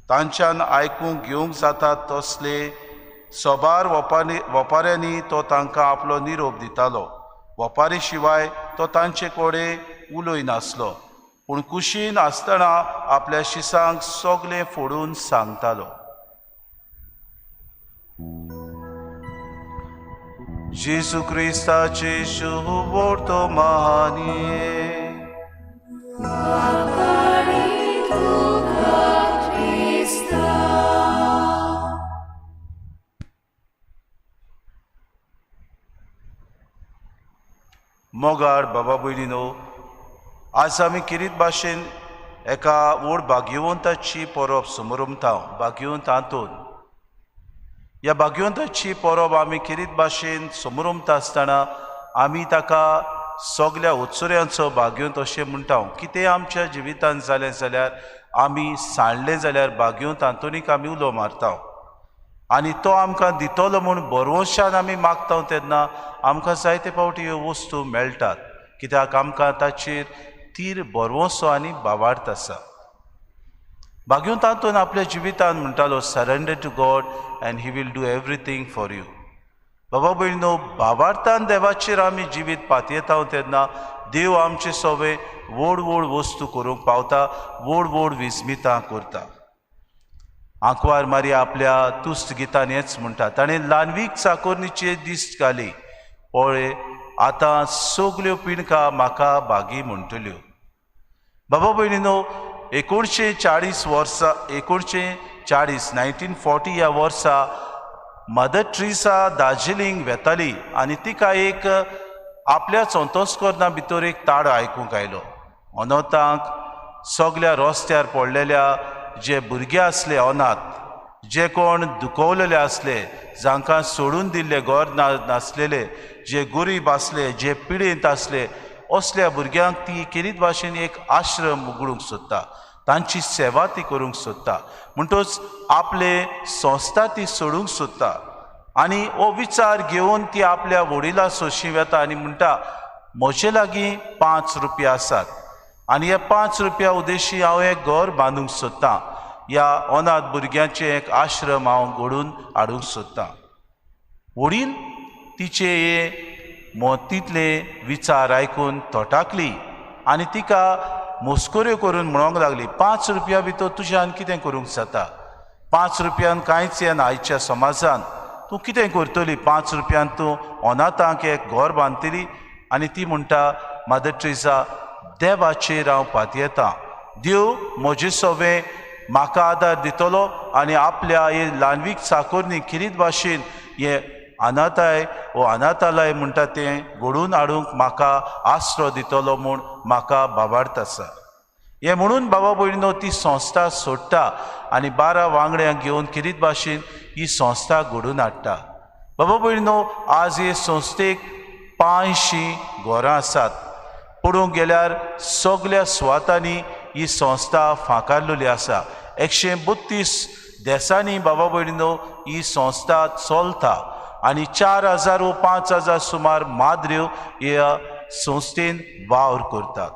तांच्यान आयकूंक घेवंक जाता तसले सबार वपाऱ्यांनी तो तांकां आपलो निरोप दितालो. वपारी शिवाय तो तांचे कडेन उलय नासलो, पूण कुशीन आसतना आपल्या शिसांक सगळें फोडून सांगतालो. जेजू क्रिस्ताचे शुभ वर्तमानी. मोगार बाबा भयणीनो, आज आमी किरीत भाशेन एका व्हड भाग्यवंताची परब समरमता, भाग्यवंत आंतोन. ह्या भाग्यवंताची परब आमी किरीत भाशेन समरमता आसतना आमी ताका सगल्या उत्सुऱ्यांचो भाग्यवंत अशें म्हणटा. कितें आमच्या जिवितांत जालें जाल्यार, आमी सांडलें जाल्यार भाग्यवंत आंतोनीक आमी उलो मारता आनी तो आमकां दितलो म्हूण भरवंशान आमी मागता. तेन्ना आमकां जायते फावटी ह्यो वस्तू मेळटात, कित्याक आमकां ताचेर तीर भरवंसो आनी भावार्थ आसा. भाग्यवंत आंतोन आपल्या जिवितांत म्हणटालो, surrender to God and he will do everything for you. बाबा भयणीनो, भावार्थान देवाचेर आमी जिवीत पातयेता तेन्ना देव आमचे सवे व्हड व्हड वस्तू करूंक पावता, व्हड व्हड विस्मितां करता. आंकवार मारी आपल्या तुस्त गितान हेच म्हणटा, ताणें ल्हानवीक चाकोरणीचे दिश्ट घाली, पळय आतां सगल्यो पिणकां म्हाका भागी म्हणटल्यो. बाबा भयणीनो, 1940 वर्सा, 1940 1940 ह्या वर्सा मदर ट्रिसा दार्जिलिंग वेताली आनी तिका एक आपल्या संतोषकर्ना भितर एक ताळो आयकूंक आयलो. अनाथांक सगल्या रस्त्यार पडलेल्या जे भुरगे आसले अनाथ, जे कोण दुखवलेले आसले, जांकां सोडून दिल्ले, घर नासलेले, जे गरीब आसले, जे पिडेंत आसले, असल्या भुरग्यांक ती केरीत भाशेन एक आश्रम उगडूंक सोदता, तांची सेवा ती करूंक सोदता. म्हणटच आपले संस्था ती सोडूंक सोदता आनी हो विचार घेवन ती आपल्या वडिला सोशी वेता आनी म्हणटा, म्हजे लागीं 5 रुपया आसात आनी ह्या 5 रुपया उद्देशी हांव एक घर बांदूंक सोदतां, ह्या अनाथ भुरग्यांचें एक आश्रम हांव घडून हाडूंक सोदतां. वडील तिचे हे मतींतले विचार आयकून थटाकली आनी तिका मस्कऱ्यो करून म्हणूंक लागली, 5 रुपया भितर तुज्यान कितें करूंक जाता, 5 रुपयान कांयच येना आयच्या समाजान, तूं कितें करतली, 5 रुपयान तूं अनाथांक एक घर बांदतली. आनी ती म्हणटा, मदर ट्रेसा, देवाचेर हांव पातयेतां, देव म्हजे सवें म्हाका आदार दितलो आनी आपल्या हे ल्हानवीक चाकोरनी किरीत भाशेन हे अनाथाय वो अनाथालय म्हणटा तें घडोवन हाडूंक म्हाका आसरो दितलो म्हूण म्हाका भावार्थ आसा. हें म्हणून बाबा भयणीनो ती संस्था सोडटा आनी 12 वांगड्यांक घेवन किरीत भाशेन ही संस्था घडोवन हाडटा. बाबा भयणीनो, आज हे संस्थेक 500 घरां आसात. पळोवंक गेल्यार सगल्या सुवातांनी ही संस्था फांकारलेली आसा. 132 देशांनी बाबा भयणीनो ही संस्था चलता आनी 4000 वो 5000 सुमार माद्र्यो ह्या संस्थेन वावर करतात.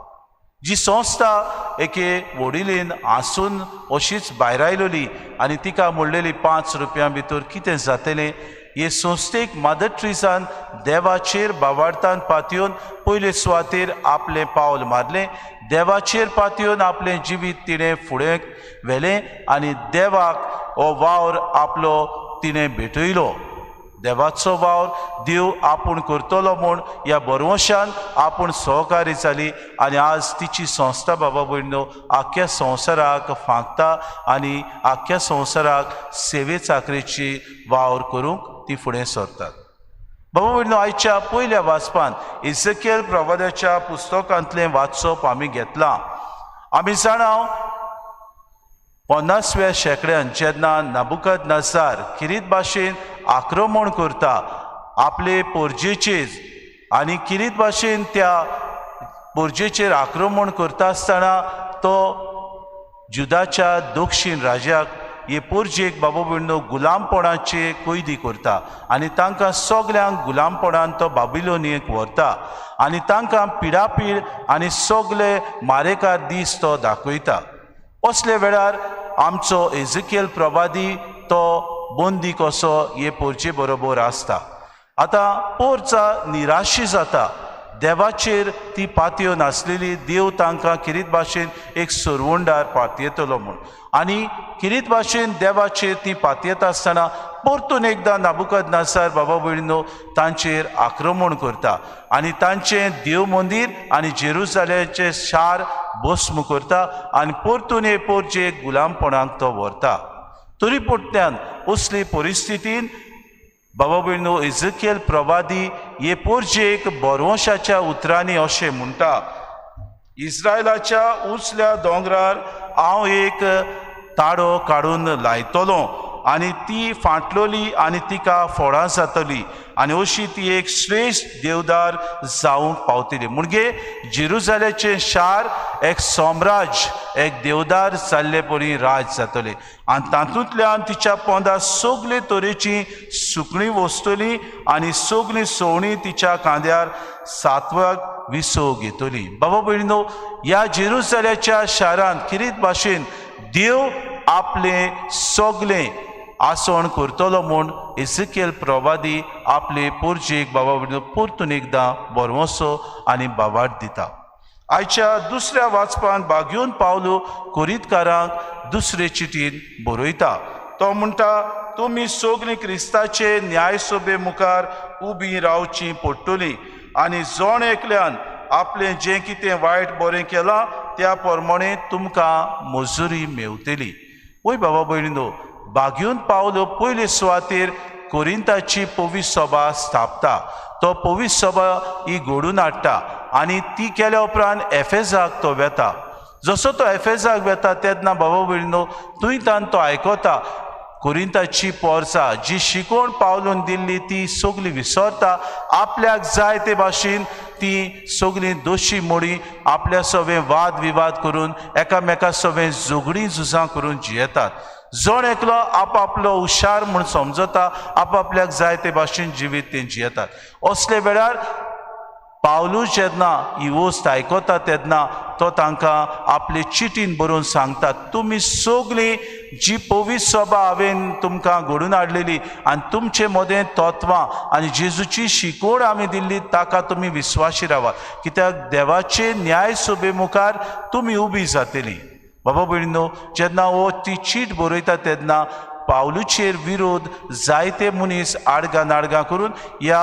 जी संस्था एके व्हडिलेन आसून अशीच भायर आयलोली आनी तिका म्हणलेली 5 रुपयां भितर कितें जातलें, हे संस्थेक मदर ट्रिसान देवाचेर भावार्थान पातयेवन पयले सुवातेर आपलें पावल मारलें, देवाचेर पातयेवन आपलें जिवीत तिणें फुडें व्हेलें आनी देवाक हो वावर आपलो तिणें भेटयलो. देवाचो वावर देव आपूण करतलो म्हूण ह्या भरवंशान आपूण सहकारी जाली आनी आज तिची संस्था बाबा भयणीनो आख्ख्या संवसाराक फांकता आनी आख्ख्या संवसाराक सेवे चाकरेची वावर करूंक ती फुडें सरतात. बाबा भयणीनो, आयच्या पयल्या वाचपान इझेकियल प्रवादाच्या पुस्तकांतलें वाचप आमी घेतलां. आमी जाणा 50व्या शेंकड्यान जेन्ना नबुकदनेझर किरीत भाशेन आक्रमण करता आपले पोरजेचेर आनी किरीत भाशेन त्या पोरजेचेर आक्रमण करता आसतना तो जुदाच्या दक्षिण राज्याक हे पोरजेक बाबा भयणीनो गुलामपणाचे कैदी करता आनी तांकां सगल्यांक गुलामपणान तो बाबिलोनियेक व्हरता आनी तांकां पिडापीड आनी सगले मारेकार दीस तो दाखयता. असले वेळार आमचो एझेकियल प्रवादी तो बंदी कसो हे पोरजे बरोबर आसता. आतां पोरचा निराशी जाता, देवाचेर ती पातयो नासलेली, देव तांकां किरीत भाशेन एक सरवंडार पातयेतलो म्हूण आनी किरीत भाशेन देवाचेर ती पातयेता आसतना परतून एकदां नबुकदनेझर बाबा भयणीनो तांचेर आक्रमण करता आनी तांचें देव मंदीर आनी जेरुजालेमचें शार भस्म करता आनी परतून हे पोरचे गुलामपणाक तो व्हरता. तरी पोटल्यान असली परिस्थितीन बाबा भयणीनो इझेकियल प्रवादी हे पोरजेक भरवंशाच्या उतरांनी अशें म्हणटा. इस्रायलाच्या उंचल्या दोंगरार हांव एक ताडो काडून लायतलो आनी ती फांटलोली आनी तिका फळां जातली आनी अशी ती एक श्रेश्ठ देवदार जावंक पावतली. म्हणजे जेरुजाल्याचें शार एक साम्राज्य, एक देवदार जाल्ले परी राज जातलें आनी तातूंतल्यान तिच्या पोंदा सगळे तरेची सुकणीं वसतली आनी सगळीं सवणीं तिच्या खांद्यार सातवाक विसव घेतली. बाबा भयणीनो, ह्या जेरुजाल्याच्या शारांत किरीत भाशेन देव आपलें सगळें आसण करतलो म्हूण एझेकियल प्रवादी आपले पोरजेक बाबा भयणीनो परतून एकदां बरवसो आनी बावाट दिता. आयच्या दुसऱ्या वाचपान बागयोन पावलो कोरितकारांक दुसरे चिटीन बरयता. तो म्हणटा, तुमी सगळीं क्रिस्ताचे न्यायसभे मुखार उबी रावची पडटली आनी जण एकल्यान आपलें जें कितें वायट बरें केलां त्या प्रमाणे तुमकां मजुरी मेवतली. वय बाबा भयणीनो, बागयोन पावलो पयले सुवातेर कोरिंताची पवित्र सभा स्थापता. तो पवित्र सभा ही घडून हाडटा आनी ती केल्या उपरांत एफेजाक तो वेता. जसो तो एफेजाक वेता तेन्ना बाबा भयणीनो थंय तान तो आयकता कोरिंताची पोरसा जी शिकवण पावलून दिल्ली ती सगळी विसरता. आपल्याक जाय ते भाशेन ती सगळीं दोशी मोडी आपल्या सवें वाद विवाद करून एकामेका सवें झगडीं झुजां करून जियेतात. जण एकलो आपआपलो हुशार म्हूण समजता, आपआपल्याक जाय ते भाशेन जिवीत ते जियेतात. असले वेळार पावलू जेन्ना ही वस्त आयकता तेन्ना तो तांकां आपले चिटीन बरोवन सांगता, तुमी सगळीं जी पवित्र सभा हांवें तुमकां घडून हाडलेली आनी तुमचे मदें तत्वां आनी जेजूची शिकवण आमी दिल्ली ताका तुमी विस्वाशी रावात, कित्याक देवाचे न्याय सभे मुखार तुमी उबी जातली. बाबा भयणीनो, जेन्ना हो ती चीट बरयता तेन्ना पावलूचेर विरोध जायते मनीस आडगां नाडगां करून ह्या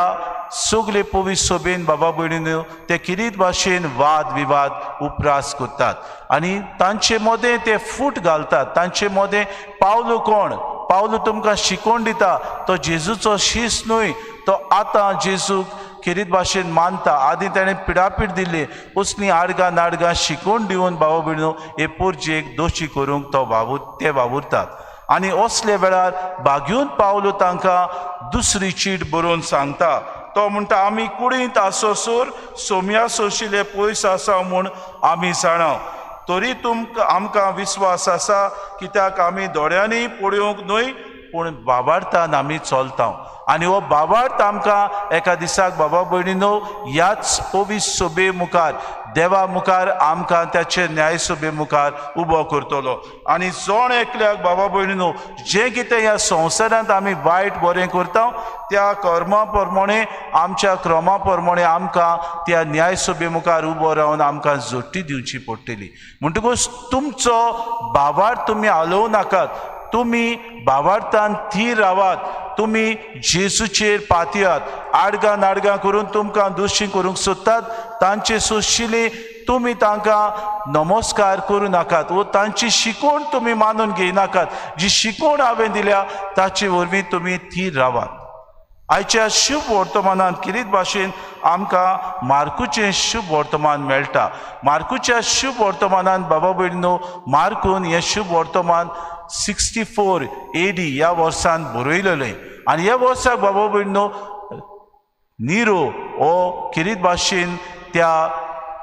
सगळे पवित्र सभेन बाबा भयणीनो ते किरीत भाशेन वाद विवाद उपरास करतात आनी तांचे मदें ते फूट घालतात. तांचे मदें पावलू कोण, पावलू तुमकां शिकोवन दिता तो जेजूचो शीस न्हय, तो आतां जेजूक किरीत भाशेन मानता. आदी ताणें पिडापीड दिल्ली असलीं आडगां नाडगां शिकोवन दिवन बाबा भयणीनो हे पोरजेक दोशी करूंक तो ते वावुरतात. आनी असले वेळार बागयोन पावलो तांकां दुसरी चीट बरोवन सांगता. तो म्हणटा, आमी कुडींत आसोसर सोम्या सोशिले पयस आसा म्हूण आमी जाणा, तरी तुमकां आमकां विस्वास आसा, कित्याक आमी दोळ्यांनी पळोवंक न्हय पूण बाबार्थान आमी चलता. आनी हो बाबार्थ आमकां एका दिसाक बाबा भयणीनो ह्याच पवित्र सभे मुखार देवा मुखार आमकां त्याचे न्यायसभे मुखार उबो करतलो. आनी जण एकल्याक बाबा भयणीनो जें कितें ह्या संवसारांत आमी वायट बरें करता त्या कर्मा प्रमाणे आमच्या क्रमा प्रमाणे आमकां त्या न्यायसभे मुखार उबो रावन आमकां जोटी दिवची पडटली. म्हणटकूच तुमचो बाबार्थ तुमी हालोवं नाकात, तुमी बाबार्थान थीर रावात, तुमी जेजूचेर पातयात. आडगां नाडगां करून तुमकां दोशी करूंक सोदतात तांचे सोशिले तुमी तांकां नमस्कार करूं नाकात वो तांची शिकवण तुमी मानून घेयनाकात. जी शिकवण हांवें दिल्या ताचे वरवीं तुमी थीर रावात. आयच्या शुभ वर्तमानांत किरीत भाशेन आमकां मार्कूचें शुभ वर्तमान मेळटा. मार्कूच्या शुभ वर्तमानान बाबा भयणीनो मार्कून हें शुभ वर्तमान 64 AD ह्या वर्सान बरयलेलें आनी ह्या वर्साक बाबा भयणीनो निरो हो किरीत भाशेन त्या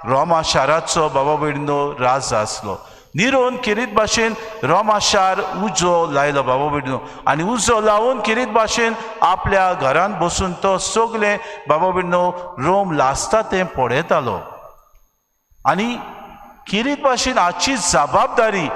रोमा शाराचो बाबा भयणीनो राजा आसलो. निरोन किरीत भाशेन रोमा शार उजो लायलो बाबा भयणीनो आनी उजो लावन किरीत भाशेन आपल्या घरांत बसून तो सगळें बाबा भयणीनो रोम लासता तें पळयतालो. आनी किरीत भाशेन हाची जबाबदारी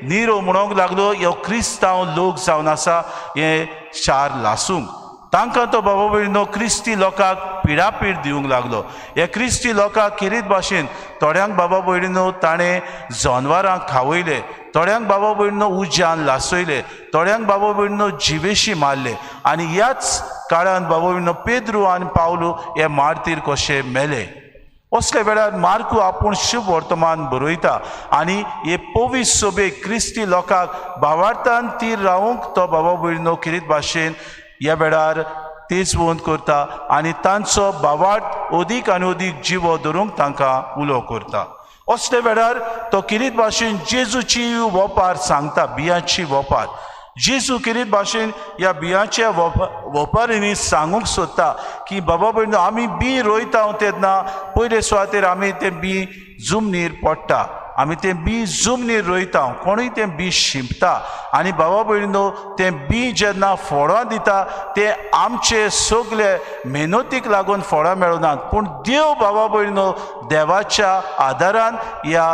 निरो म्हणूंक लागलो ह्यो क्रिस्तांव लोक जावन आसा हें शार लासूंक. तांकां तो बाबा भयणीनो क्रिस्ती लोकांक पिडापीड दिवंक लागलो. हे क्रिस्ती लोकांक किरीत भाशेन थोड्यांक बाबा भयणीनो ताणें जनवरांक खावयले, थोड्यांक बाबा भयणीनो उज्यान लासयले, थोड्यांक बाबा भयणीनो जिवेशी मारले. आनी ह्याच काळान बाबा भयणीनो पेद्रू आनी पावलू हे मार्तीर कशे मेले. असल्या वेळार मार्कू आपूण शुभ वर्तमान बरयता आनी हे पवित्र सभेक क्रिस्ती लोकांक भावार्थान तीर रावूंक तो बाबा भयणीनो किरीत भाशेन ह्या वेळार तेजवंत करता आनी तांचो भावार्थ अदीक आनी अदीक जिवो धरूंक तांकां उलो करता. असले वेळार तो किरीत भाशेन जेजूची वोपार सांगता, बियांची वोपार. जेजू किरीत भाशेन ह्या बियांच्या वोपारींनी सांगूंक सोदता की बाबा भयणो, आमी बी रोयता तेन्ना पयले सुवातेर आमी तें बी जमनीर पडटा, आमी तें बी जमनीर रोयता, कोणूय तें बी शिंपता आनी बाबा भयणो तें बी जेन्ना फळां दिता तें आमचे सगळे मेहनतीक लागून फळां मेळनात, पूण देव बाबा भयणो देवाच्या आदारान ह्या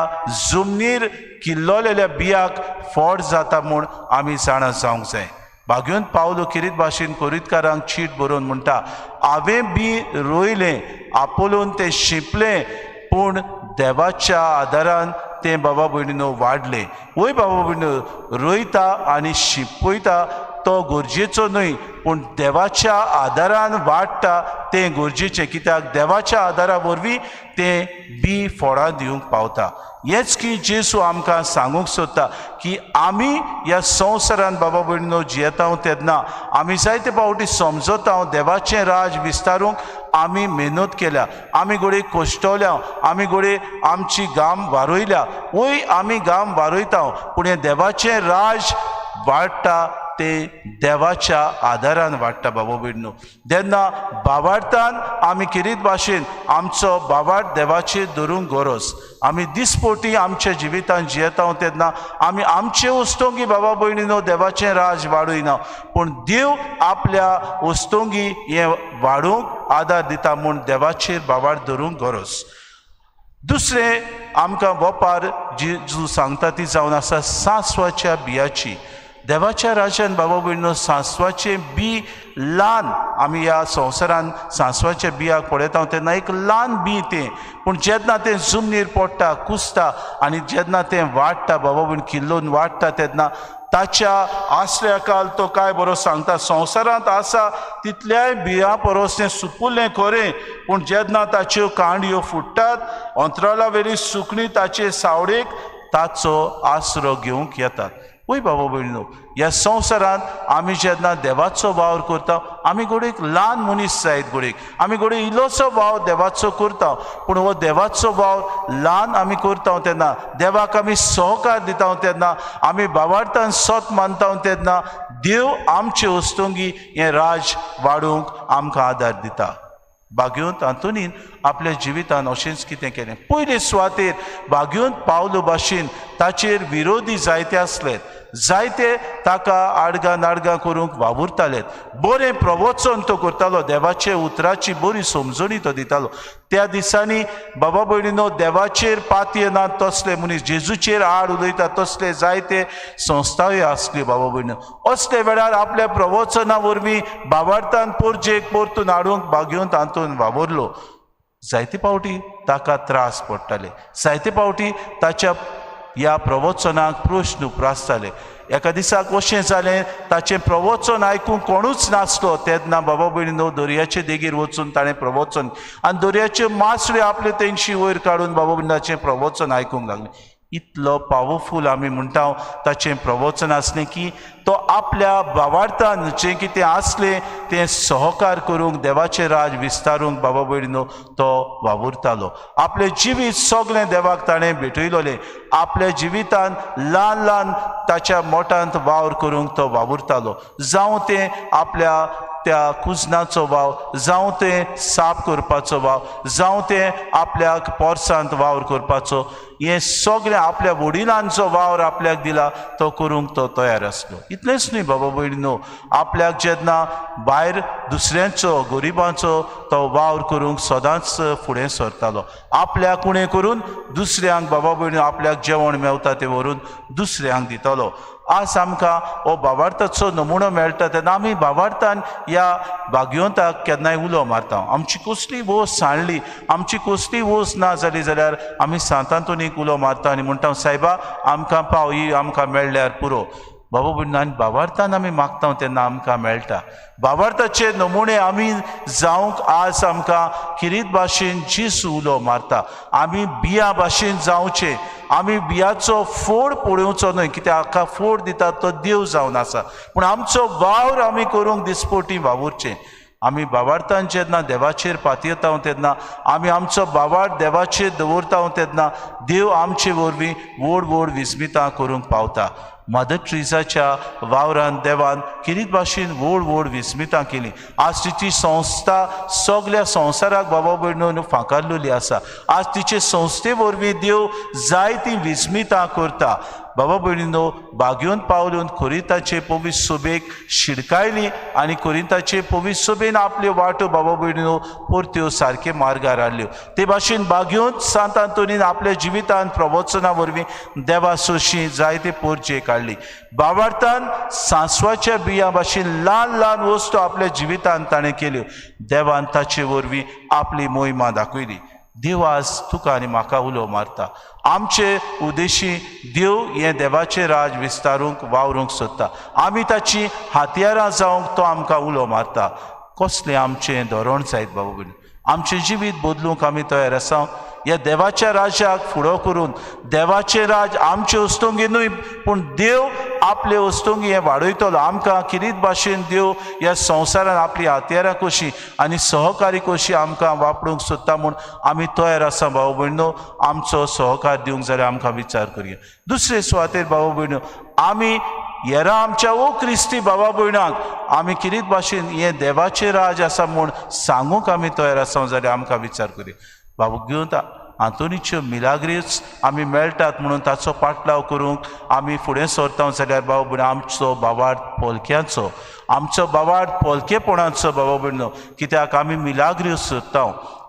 जमनीर किल्लोलेल्या बियाक फळ जाता म्हूण आमी जाणा जावंक जाय. भाग्योन पावलो किरीत भाशेन कोरितकारांक चीट बरोवन म्हणटा, हांवें बी रोयलें, आपोलोन तें शिंपलें, पूण देवाच्या आदारान तें बाबा भयणीनो वाडलें. वय बाबा भयणीनो, रोयता आनी शिंपयता तो गरजेचो न्हय, पूण देवाच्या आदारान वाडटा तें गरजेचें, कित्याक देवाच्या आदारा वरवीं तें बी फळां दिवंक पावता. हेंच की जेजू आमकां सांगूंक सोदता की आमी ह्या संवसारान बाबा भयणीनो जियेता तेन्ना आमी जायते फावटी समजता देवाचें राज विस्तारूंक आमी मेहनत केल्या, आमी घडये कश्टवल्या, आमी घडये आमची घाम वारयल्या, वय आमी घाम वारयता, पूण हें देवाचें राज वाडटा ते देवाच्या आदारान वाडटा बाबा भयणीनो. तेन्ना बाबार्थान आमी किरीत भाशेन आमचो बाबार्थ देवाचेर धरूंक गरज. आमी दिसपोटी आमच्या जिवितान जियेता तेन्ना आमी आमचे वस्तोंगी बाबा भयणीनो देवाचें राज वाडयना, पूण देव आपल्या वस्तोंगी हें वाडूंक आदार दिता म्हूण देवाचेर बाबार्थ धरूंक गरज. दुसरें आमकां वपार जेजू सांगता ती जावन आसा सांसवाच्या बियाची. देवाच्या राज्यान बाबा भयणीनो सांसवाचें बी ल्हान, आमी ह्या संवसारान सांसवाच्या बियाक पळयता तेन्ना एक ल्हान बी तें, पूण जेन्ना तें जमनीर पडटा, कुसता आनी जेन्ना तें वाडटा बाबा भयण किल्लोवन वाडटा तेन्ना ताच्या आसऱ्या काल तो काय बरो सांगता, संवसारांत आसा तितल्याय बियां परस तें सुपुल्लें खरें, पूण जेन्ना ताच्यो कांडयो फुट्टात अंतराळा वेली सुकणी ताचे सावळेक ताचो आसरो घेवंक येतात. वय बाबा भयणीनो, ह्या संवसारांत आमी जेन्ना देवाचो वावर करता आमी घडयेक ल्हान मनीस जायत, घडयेक आमी घडये इल्लोसो वावर देवाचो करता, पूण हो देवाचो वावर ल्हान आमी करता तेन्ना देवाक आमी सहकार दिता तेन्ना आमी बाबार्थान सत मानता तेन्ना देव आमचे वस्तुंगी हें राज वाडोवंक आमकां आदार दिता. भाग्योंत आंतोनीन आपल्या जिवितान अशेंच कितें केलें. पयले सुवातेर भाग्योंत पावलो भाशेन ताचेर विरोधी जायते आसले, जायते ताका आडगां नाडगां करूंक वावुरताले. बरें प्रवचन तो करतालो, देवाचे उतराची बरी समजणी तो दितालो. त्या दिसांनी बाबा भयणीनो देवाचेर पातये ना तसले मनीस, जेजूचेर आड उलयता तसले जायते संस्थाय आसल्यो बाबा भयणीनो. असले वेळार आपल्या प्रवचना वरवीं बाबार्थान पोरजेक परतून हाडूंक भाग्योंत आंतोन वावुरलो. जायते फावटी ताका त्रास पडटाले, जायते फावटी ताच्या ह्या प्रवचनाक प्रश्न उप्रासताले. एका दिसाक अशें जालें, ताचें प्रवचन आयकूंक कोणूच नासलो तेन्ना बाबा भयणीनो दर्याचे देगेर वचून ताणें प्रवचन आनी दर्याच्यो मासळ्यो आपले तेंगशी वयर काडून बाबा भयणीचें प्रवचन आयकूंक लागलें. इतलो पावरफूल आमी म्हणटा ताचें प्रवचन आसलें की तो आपल्या बावार्थान जें कितें आसलें तें सहकार करूंक देवाचें राज विस्तारूंक बाबा भयणीनो तो वावुरतालो. आपलें जिवीत सगळें देवाक ताणें भेटयलोलें. आपल्या जिवितान ल्हान ल्हान ताच्या मोटांत वावर करूंक तो वावुरतालो. जावं तें आपल्या त्या कुजनाचो वावर, जावं तें साफ करपाचो वावर, जावं तें आपल्याक पोरसांत वावर करपाचो, हें सगळें आपल्या वडिलांचो वावर आपल्याक दिला तो करूंक तो तयार आसलो. इतलेंच न्हय बाबा भयणीनो, आपल्याक जेन्ना भायर दुसऱ्यांचो गरिबांचो तो वावर करूंक सदांच फुडें सरतालो. आपल्याक उणें करून दुसऱ्यांक बाबा भयणीनो आपल्याक जेवण मेवता तें व्हरून दुसऱ्यांक दितालो. आज आमकां हो बाबार्थाचो नमुनो मेळटा तेन्ना आमी बाबार्थान ह्या भाग्यवंताक केन्नाय उलो मारता. आमची कसली वोस सांडली, आमची कसली वोस ना जाली जाल्यार आमी सांतांतोनीक उलो मारता आनी म्हणटा, सायबा आमकां पाव, ही आमकां मेळ्ळ्यार पुरो. बाबा भयणीनो, आनी बाबार्थान आमी मागता तेन्ना आमकां मेळटा. बाबार्थाचे नमुने आमी जावंक आज आमकां किरीत भाशेन जेजू उलो मारता. आमी बिया भाशेन जावचें, आमी बियाचो फोड पळोवचो न्हय, कित्याक हाका फोड दिता तो देव जावन आसा, पूण आमचो वावर आमी करूंक दिसपोटी वावुरचें. आमी बावार्थान जेन्ना देवाचेर पातयेता तेन्ना, आमी आमचो बावार्थ देवाचेर दवरता तेन्ना देव आमचे वरवीं व्हड व्हड विस्मितां करूंक पावता. मदर ट्रिजाच्या वावरान देवान किरीत भाशेन व्हड व्हड विस्मितां केली. आज तिची संस्था सगल्या संवसाराक बाबा भयणून फांकारलेली आसा. आज तिचे संस्थे वरवीं देव जायतीं विस्मितां करता. बाबा भयणीनो, बागयोन पावलून कोरिंताचे पवित्र सभेक शिडकायली आनी कोरिंताचे पवित्र सभेन आपल्यो वाटो बाबा भयणीनो परत्यो सारके मार्गार हाडल्यो. ते भाशेन बागयोन सांत आंतोनीन आपल्या जिवितान प्रवचना वरवीं देवा सोशी जायते पोरचे काडली. बाबार्थान सांसवाच्या बियां भाशेन ल्हान ल्हान वस्तू आपल्या जिवितान ताणें केल्यो. देवान ताचे वरवीं आपली मोहिमा दाखयली. देव आज तुका आनी म्हाका उलो मारता. आमचे उद्देशी देव हें देवाचें राज विस्तारूंक वावरूंक सोदता. आमी ताची हातयारां जावंक तो आमकां उलो मारता. कसलें आमचें धोरण जायत बाबा भयणी, आमचें जिवीत बदलूंक आमी तयार आसा. ह्या देवाच्या राज्याक फुडो करून देवाचें राज आमचे वस्तुंगी न्हय पूण देव आपले वस्तुंगी हें वाडयतलो. आमकां किरीत भाशेन देव ह्या संवसारान आपली हत्यारां कशी आनी सहकारी कशी आमकां वापरूंक सोदता म्हूण आमी तयार आसा. भाव भयणो, आमचो सहकार दिवंक जाल्यार आमकां विचार करुया. दुसरे सुवातेर भाव भयणो, आमी हेरां आमच्या ओ क्रिस्ती बाबा भयणांक आमी किरीत भाशेन हें देवाचें राज आसा म्हूण सांगूंक आमी तयार आसा जाल्यार आमकां विचार करुया. बाबू घेवन आंतोनीच्यो मिलाग्रीच आमी मेळटात म्हणून ताचो पाटलाव करूंक आमी फुडें सरता जाल्यार बाबा भयणो, आमचो बावार्थ पोलक्याचो, आमचो बावार्थ पोलकेपणाचो बाबा भयणो, कित्याक आमी मिलाग्र्यो सोदता.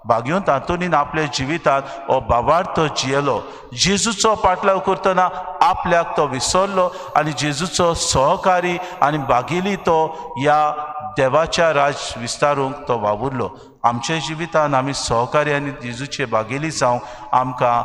बागयोन आंतोनीन आपल्या जिवितांत हो बावार्थ तो जियेलो. जेजूचो पाटलाव करतना आपल्याक तो विसरलो आनी जेजूचो सहकारी आनी बागेली तो ह्या देवाच्या राज विस्तारूंक तो वावुरलो. आमच्या जिवितान आमी सहकारी आनी जेजूचे बागेली जावंक आमकां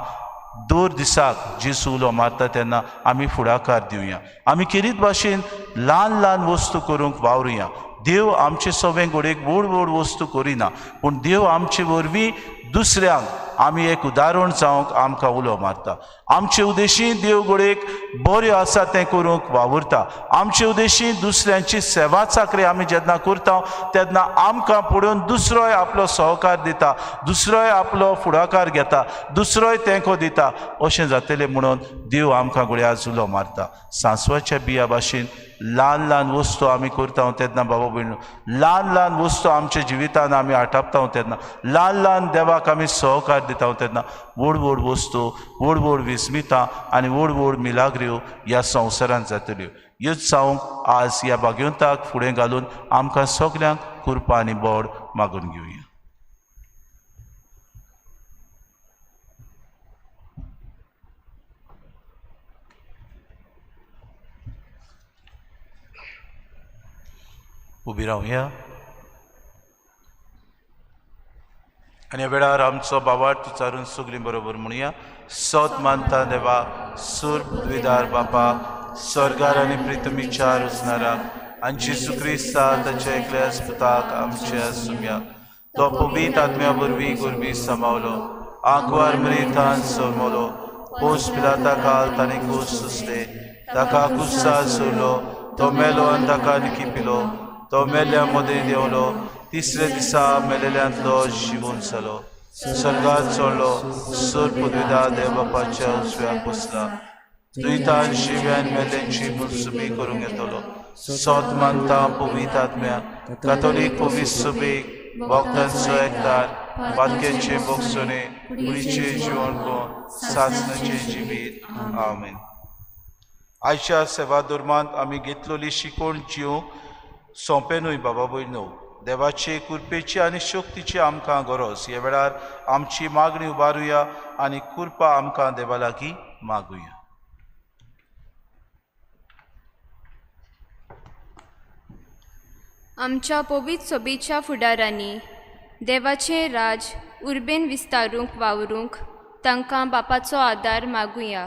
दर दिसाक जेजू उलो मारता तेन्ना आमी फुडाकार दिवया. आमी किरीत भाशेन ल्हान ल्हान वस्तू करूंक वावरुया. देव आमचे सगळे घडयेक व्हड व्हड वस्तू करिना पूण देव आमचे वरवीं दुसऱ्यांक आमी एक उदाहरण जावंक आमकां उलो मारता. आमचे उद्देशी देव घडयेक बऱ्यो आसा तें करूंक वावुरता. आमचे उद्देशी दुसऱ्यांची सेवा चाकरी आमी जेन्ना करता तेन्ना आमकां पळोवन दुसरोय आपलो सहकार दिता, दुसरोय आपलो फुडाकार घेता, दुसरोय तेंको दिता. अशें जातलें म्हणून देव आमकां घडये आज उलो मारता. सांसवाच्या बिया भाशेन ल्हान ल्हान वस्तू आमी करता तेन्ना बाबा भयणो, ल्हान ल्हान वस्तू आमच्या जिवितान आमी आटापता तेन्ना, ल्हान ल्हान देवाक आमी सहकार दिता तेन्ना व्हड व्हड वस्तू, व्हड व्हड विस्मितां आनी व्हड व्हड मिलाग्र्यो ह्या संवसारांत जातल्यो. ह्योच जावंक आज ह्या भाग्यवंताक फुडें घालून आमकां सगल्यांक कृपा आनी बोड मागून घेवया. उबी रावया आनी ह्या वेळार आमचो बावार्थ उच्चारून सगळीं बरोबर म्हणुया. सत मानता देवा, सूर पृथ्वीदार बापा, स्वर्गार आनी पृथ्वीच्या रचणारा आनी जेजू क्रिस्ता ताच्या एकल्या पुताक आमच्या सुम्या, तो पवित्र आत्म्या वरवीं गुरवी समावलो, आंकवार मरितान सोमलो, पोस पिलाता काल ताणें कूस सुसले, ताका कुस्सा सोडलो, तो मेलो आनी ताका निकिपिलो, तो मेल्ल्या मदें देंवलो, तिसऱ्या दिसा मेलेल्यांतलो जिवून जालो, स्वर्गात चडलो, सूर पृथ्वीदार देव बापाच्या उजव्याक बसला, दुयतान शिव्यान मेल्यांची मुसुबी करूंक येतलो. सत मानता पवित्र आत्म्या, कातोलीक पवित्र सभेक, भक्तांचो एकदार, पातक्यांचे बोगसणे, कुडीचे जिवन कोण सासणाचें जिवीत. आमेन. आयच्या सेवा धर्मांत आमी घेतलेली शिकवण जिवंक सोंपें न्हय बाबा भयणो. देवाचे कृपेची आनी शक्तीची आमकां गरज. ह्या वेळार आमची मागणी उबारुया आनी कृपा आमकां देवा लागीं मागुया. आमच्या पवित्र सोबीच्या फुडारांनी देवाचें राज उर्बेन विस्तारूंक वावरूंक तांकां बापाचो आदार मागुया.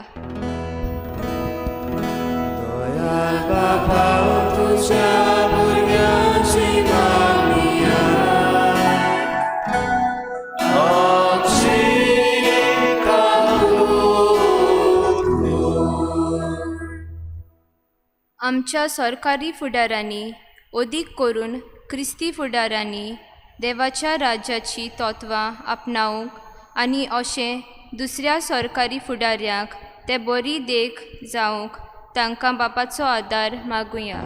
दयाळ बापा तुज्या भुरग्यांची मागणी आमच्या सरकारी फुडारांनी अदीक करून क्रिस्ती फुडारांनी देवाच्या राज्याची तत्वां आपणावंक आनी अशें दुसऱ्या सरकारी फुडाऱ्यांक ते बरी देख जावंक तांकां बापाचो आदार मागुया.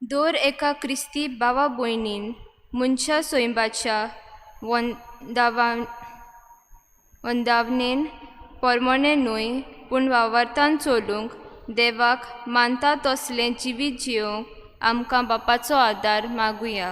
दर एका क्रिस्ती भावा भयणीन मनशा सैंबाच्या वंदावनेन परमणें न्हय पूण वावरतान चलूंक देवाक मानता तसलें जिवीत जियोवंक आमकां बापाचो आदार मागुया.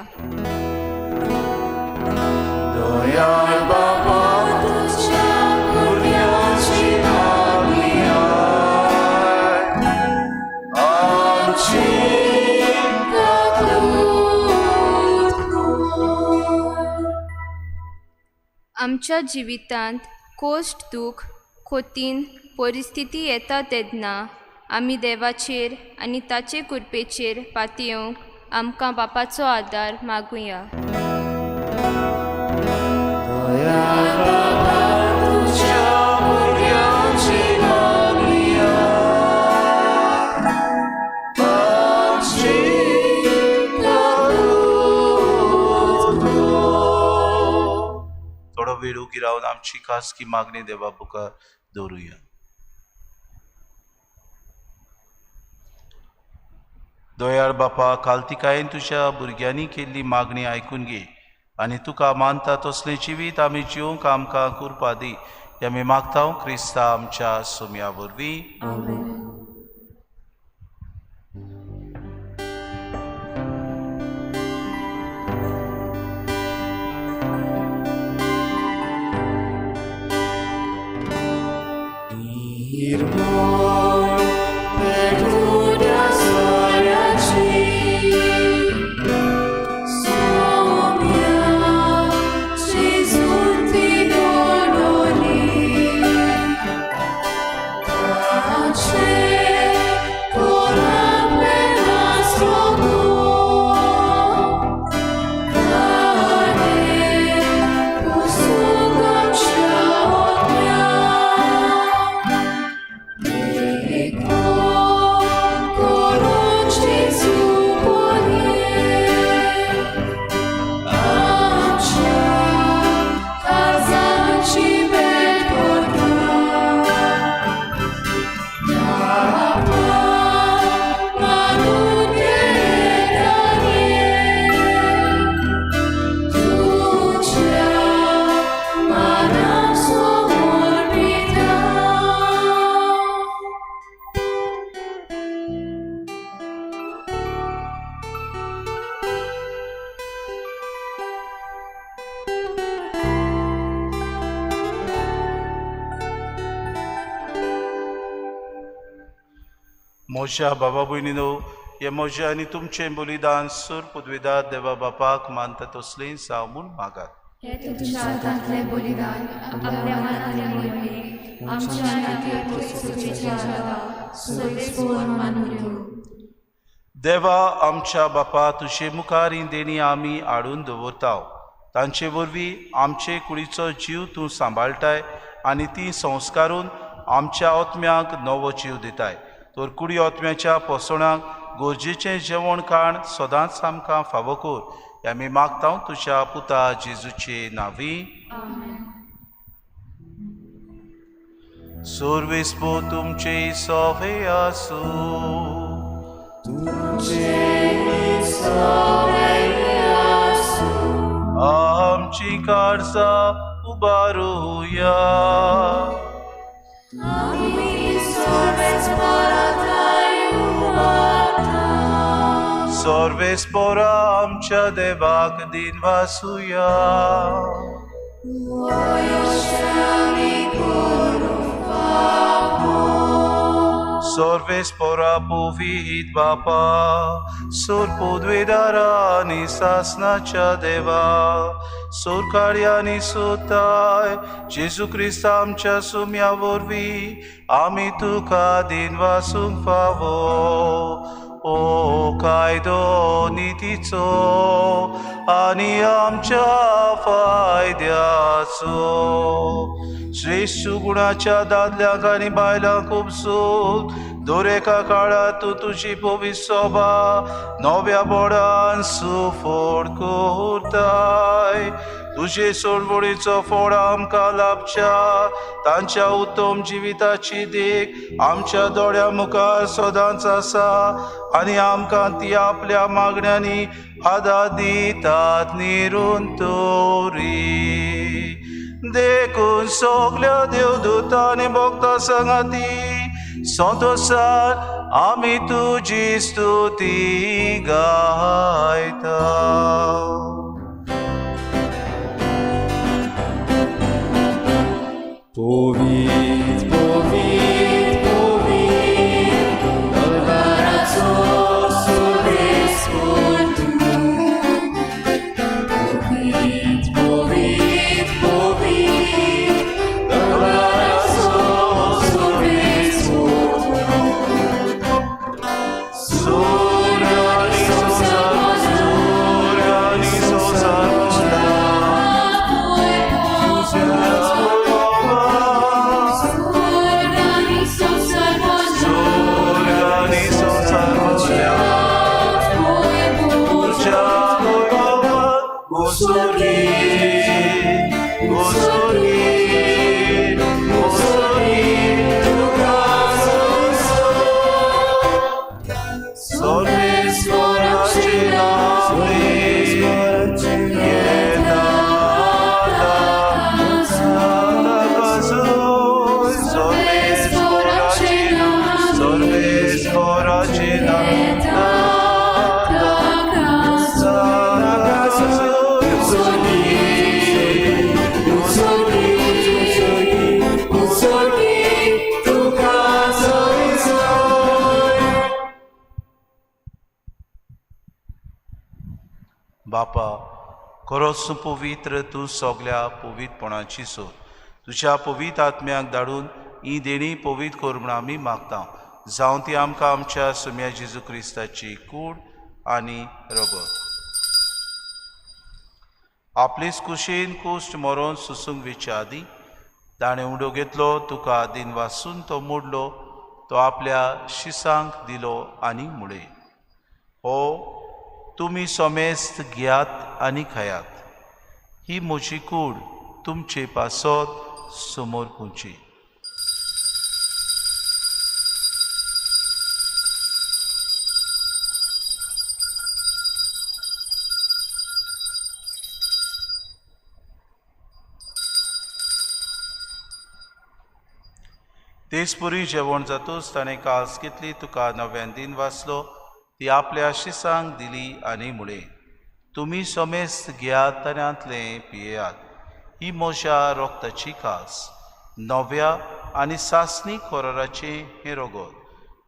आमच्या जिवितांत कोश्ट दूख खोतीन परिस्थिती येता तेन्ना आमी देवाचेर आनी ताचे कृपेचेर पातयेवंक आमकां बापाचो आदार मागुया. थोडो वेळ उगी रावन आमची खासगी मागणी देवा मुखार दवरुया. दयाळ बापा, कालतिकायेन तुज्या भुरग्यांनी केल्ली मागणी आयकून घे आनी तुका मानता तसलें जिवीत आमी जिवंक आमकां कृपा दी. हें आमी मागता क्रिस्ता आमच्या सोम्या वरवीं. म्हज्या बाबा भयणीनो, हे म्हजें आनी तुमचें बलिदान सूर पुदविदार देवा बापाक मानता तसलें जावं म्हूण मागात. हे तुमच्या हातांतलें बलिदान आपल्या मनांतले मोहिमे आमच्या मानून घेवं. देवा आमच्या बापा, तुजे मुखार ही देणी आमी हाडून दवरता. तांचे वरवीं आमचे कुडीचो जीव तूं सांबाळटाय आनी ती संस्कारून आमच्या आत्म्याक नवो जीव दिताय. तर कुडी आत्म्याच्या पोसणाक गरजेचें जेवण खाण सदांच आमकां फावो कर. हें आमी मागता तुज्या पुता जेजूचे नांवी. सर्वेस्पो तुमचे सोवे आसूं. आमची काळजां उबारुया. सर्वेस्पोरा आमच्या देवाक दिनवासुया. सर्वेस्पोरा पुवीत बापा, सूर पुदविदारा आनी सासनाच्या देवा, सुरकार्यानी सुताय जेजू क्रिस्त आमच्या सुम्या वरवीं आमी तुका दिनवासूंक फावो. ओ कायदो नितीचो आनी आमच्या फायद्याचो. श्रेश्ठ गुणाच्या दादल्यांक आनी बायलांक उपसून दरेका काळांत तूं तुजी पवित्र सोबा नव्या बोडान सुफोड करताय. तुजे सोडवणीचो फोड आमकां लाभच्या तांच्या उत्तम जिविताची देख आमच्या दोळ्या मुखार सदांच आसा आनी आमकां ती आपल्या मागण्यांनी आदार दितात निरंतरी. देखून सगल्या देवदूतांनी भक्ता सांगाती संतोषान आमी तुजी स्तुती गायता. Povit, povit, povit, Dolvarațo surrespondu. Povit, povit, povit, Dolvarațo surrespondu. Surani sosar, surani sosar, बापा, खरोच तूं पवित्र, तूं सगल्या पवित्रपणाची सोद. तुज्या पवित्र आत्म्याक धाडून ही देणी पवित्र कर म्हूण आमी मागता. जावं ती आमकां आमच्या सुम्या जेजू क्रिस्ताची कूड आनी रगत. आपलेच कुशीन कुश्ट मरोन सुसूंक वेच्या आदीं ताणें उडो घेतलो, तुका दिन वासून तो मोडलो, तो आपल्या शिसांक दिलो आनी मुळे, हो तुमी समेस्त घेयात आनी खायात, ही म्हजी कूड तुमचे पासत समोर पुंची. तेच पुरी जेवण जातूच ताणें कास घेतली, तुका नव्यान दिन वाचलो, ती आपल्या शिसांक दिली आनी मुळे, तुमी समेस्त घेयात आनी पियेयात, ही म्हज्या रोगताची कास, नव्या आनी सासणी कोराराचें हें रगत,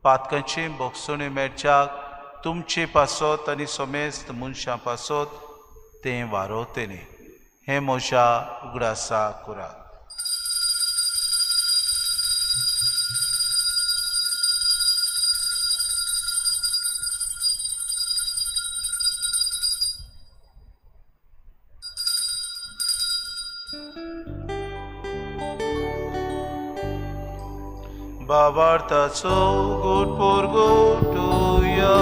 पातकांचें भोगसणें मेळच्याक तुमचे पासत आनी समेस्त मनशां पासत तें वारोवतेलें. हें म्हज्या उगडासा करात. बाबार्थाचो गोड पोरगोटुया.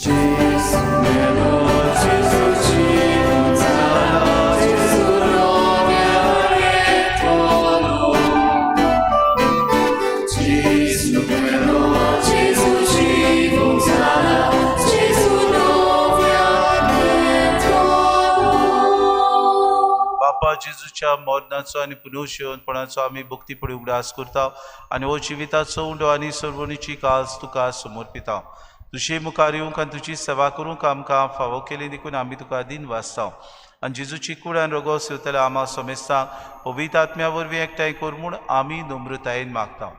Jesu melo, Jesu जीवन Jesu novia retolo. Jesu melo, Jesu जीवन Jesu novia retolo. बापा, जेजूच्या मरणाचो आनी पुनर्जिवनपणाचो आमी भक्तीपणी उगडास करता आनी हो जिविताचो उंडो आनी सर्वणीची कास तुका समर्पिता. तुजे मुखार येवंक आनी तुजी सेवा करूंक आमकां फावो केली देखून आमी तुका दिन वाचता. आनी जेजूची कूड आनी रगत सेवतल्या आमा समेस्तांक पवित्र आत्म्या वरवीं एकठांय कर म्हूण आमी नम्रतायेन मागता.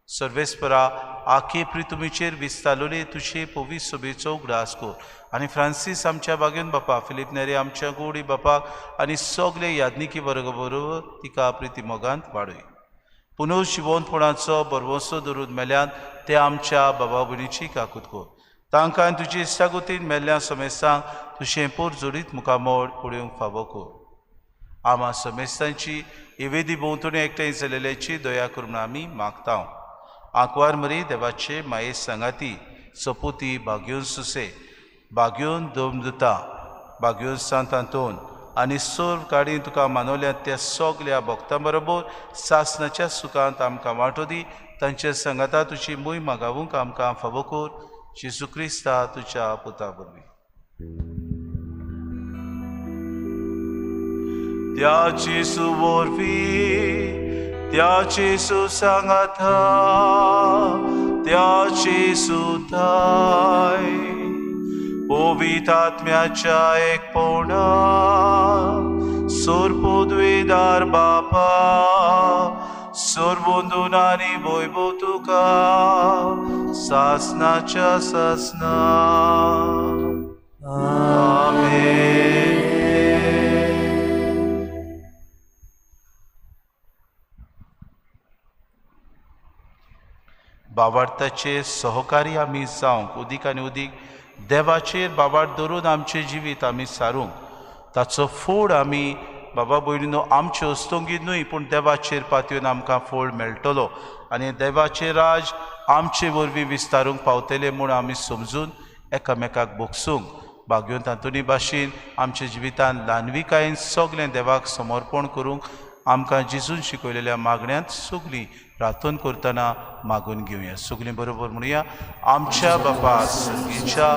सर्वेस्परा, आखे प्रितुमीचेर विस्तारलोले तुजे पवित्र सोबेचो उगडास कर आनी फ्रांसीस आमच्या बागेन बापा, फिलीप नेरी आमच्या गोडी बापाक आनी सगळे याज्ञिकी वर्ग बरोबर तिका प्रिती मोगांत वाडय. पुनर्जिवंतपणाचो बरवसो धरून मेल्यान ते आमच्या बाबा भयणीची काकूत कर. तांकां तुजी इश्टागतीन मेल्ल्या समेस्तांक तुजें पोर जोडीत मुखामोड पळोवंक फावो कर. आमा समेस्तांची इवेदी भोंवतणी एकठांय जाल्ल्याची दया करून आमी मागता. आंकवार मरी देवाचे माये सांगाती सपुती भाग्योन सुसे भाग्योन दोमदुता भाग्योन सांत आंतोन आनी सर्व काडी तुका मानवल्यात त्या सगल्या भक्तां बरोबर सासनाच्या सुखांत आमकां वांटो दी. तांचे सांगाता तुजी मूय मागावूंक आमकां फावो कर. जेजू क्रिस्ता तुज्या पुता वरवीं. त्या जेजू वरवीं, त्या जेजू सांगाता, त्या जेजू पवित्र आत्म्याच्या एकपणा सोरपुद्वेदार बापा सोरबंदून आनी वैभव तुका सासनाच्या सासना. आमेन. बावार्थाचे सहकारी आमी जावंक उदीक आनी उदीक देवाचेर बाबार धरून आमचें जिवीत आमी सारूंक ताचो फोड आमी बाबा भयणीनो आमचे हस्तुंगी न्हय पूण देवाचेर पातयेवन आमकां फोड मेळटलो आनी देवाचें राज आमचे वरवीं विस्तारूंक पावतलें म्हूण आमी समजून एकामेकाक भोगसूंक भाग्योन तातूंनी भाशेन आमच्या जिवितान ल्हानविकायेन सगळें देवाक समर्पण करूंक आमकां जेजून शिकयलेल्या मागण्यांत सगळीं प्रार्थना करतना मागून घेवया. सगळीं बरोबर म्हणुया. आमच्या बापा सर्गीच्या,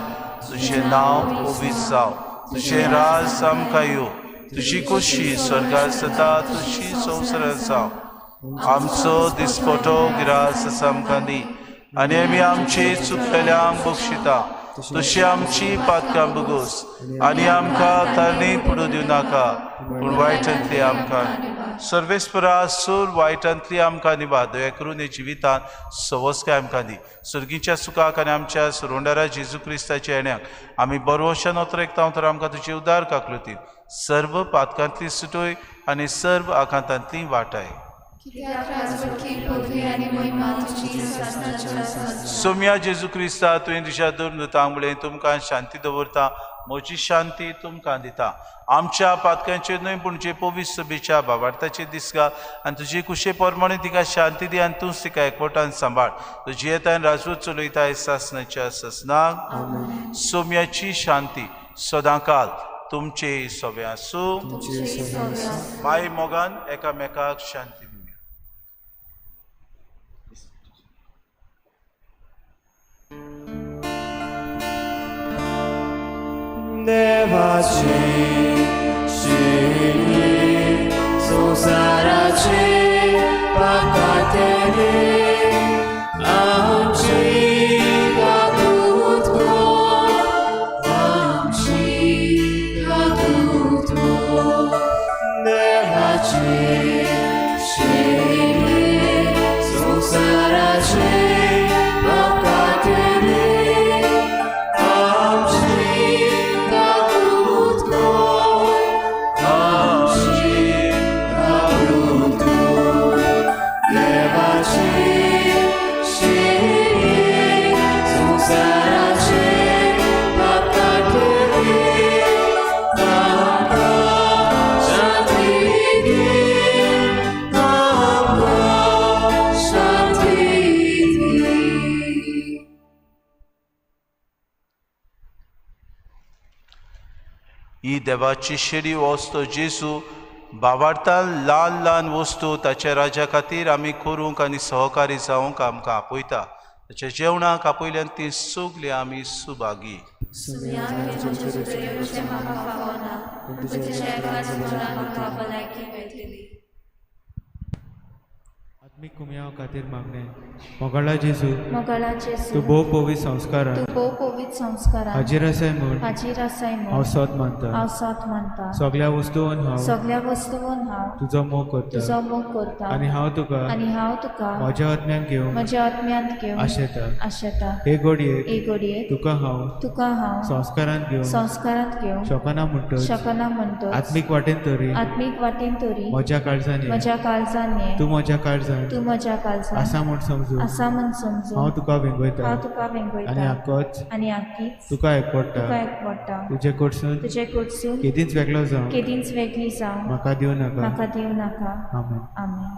तुजें नांव पवित्र जावं, तुजें राज आमकां येवं, तुजी खोशी स्वर्गार जाता तशी संवसारांत जावं. आमचो दिसपटो गिरास आमकां दी आनी आमी आमचे चुकलेल्यांक बक्षिता तशी आमची पातकां बगोस आनी आमकां तरणीत पडूं दिवं नाका पूण वायटांतली आमकां सर्वेस्परा सूर वायटांतली आमकां निभा. दया करून हे जिवितांत सवस्काय आमकां दी. सर्गीच्या सुखाक आनी आमच्या सुरोंडारा जेजू क्रिस्ताच्या येण्याक आमी बरोवशान अतरेकता तर आमकां तुजे उदार काकलुतीन सर्व पातकांतली सुटोय आनी सर्व आखातांतली वाटाय. सोम्या जेजू क्रिस्ता तुवें तुज्या दोन म्हणलें तुमकां शांती दवरता, म्हजी शांती तुमकां दिता. आमच्या पातकांचेर न्हय पूण जे पवित्र सभेच्या बाबार्थाचेर दिसका आनी तुजे कुशे प्रमाणे तिका शांती दी आनी तूंच तिका एकवटान सांबाळ. तुजी येतान राजवट चलयताय सासनाच्या सासनाक. सोम्याची शांती सदांकाल तुमचे सगळे आसूं. माय मोगान एकामेकाक शांती. देवाची शिरी संवसाराची पाकाटेली आमची काकूत कर, आमची काकूत कर. देवाची शिरी संवसाराची पाकाटेली आमची ही देवाची शेडी वस्तू जेजू बावार्थान ल्हान ल्हान वस्तू ताच्या राजा खातीर आमी करूंक आनी सहकारी जावंक आमकां आपयता. ताच्या जेवणाक आपयल्यान ती सगळीं आमी सुभागी. आत्मीक कुमयाव खातीर मागणें. मोगाळा जेजू, मोगाळा जेजू, तूं भोव पवित्र संस्कारान, तूं भोव पवित्र संस्कारान हाजीर आसाय म्हूण, हाजीर आसाय म्हूण हांव सत मानता, हांव सत मानता. सगळ्या वस्तून हांव, सगळ्या वस्तून हांव तुजो मोग करता, तुजो मोग करता आनी हांव तुका, आनी हांव तुका म्हज्या आत्म्यान घेवंक, म्हज्या आत्म्यांत घेवंक आशेता, आशेता. हे घडयेक, हे घडयेक तुका हांव, तुका हांव संस्कारांत घेवंक, संस्कारांत घेवंक शकना म्हणटच, शकना म्हणटच आत्मीक वाटेन तरी, आत्मीक वाटेन तरी म्हज्या काळजान ये, म्हज्या काळजान ये, तूं म्हज्या काळजान, तूं म्हज्या काळजांत आसा म्हूण समजून आसा म्हूण समजून हांव तुका वेंगयता हांव तुका वेंगयता आनी आकोच आनी आकीच तुका एकवडटा तुका एकवडटा. तुजे कडसून तुजे कडसून केदींच वेगळो जावं केदींच वेगळी जावं म्हाका दिवं नाका. म्हाका दिवं नाका. आमेन. आमेन.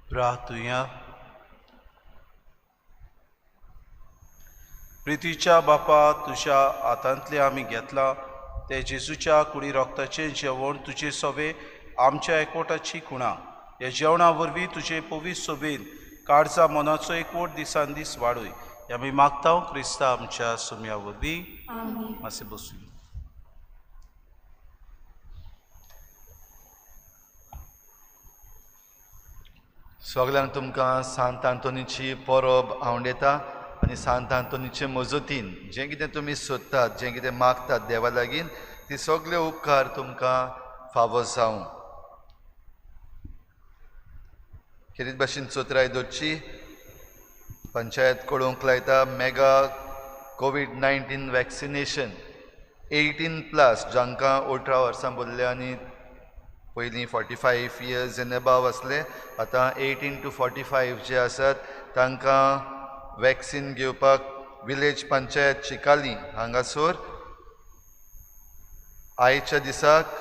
प्रार्थुया. प्रितीच्या बापा, तुज्या हातांतलें आमी घेतलां तें जेजूच्या कुडी रोगताचें जेवण तुजे सोबे आमच्या एकवटाची खुणा. ह्या जेवणा वरवीं तुजे पवित्र सोबेन काळजा मनाचो एकवट दिसान दीस वाडय. हे आमी मागता क्रिस्ता आमच्या सुम्या वरवीं. मातशें बसूया. सगल्यांक तुमकां सांत आंतोनीची परब आवडटा आनी सांत आंतोनीचे मजतीन जें कितें तुमी सोदतात, जें कितें मागतात देवा लागीं, ती सगळे उपकार तुमकां फावो जावं. खेरीत भाशेन चोत्राय दवरची. पंचायत कळोवंक लायता मेगा COVID-19 vaccination 18+ जांकां 18 वर्सां भरल्या आनी पयलीं 45 इयर्स एन एबाव आसले, आतां 18 to 45 जे आसात तांकां वॅक्सिन घेवपाक विलेज पंचायत चिकाली हांगासर आयच्या दिसाक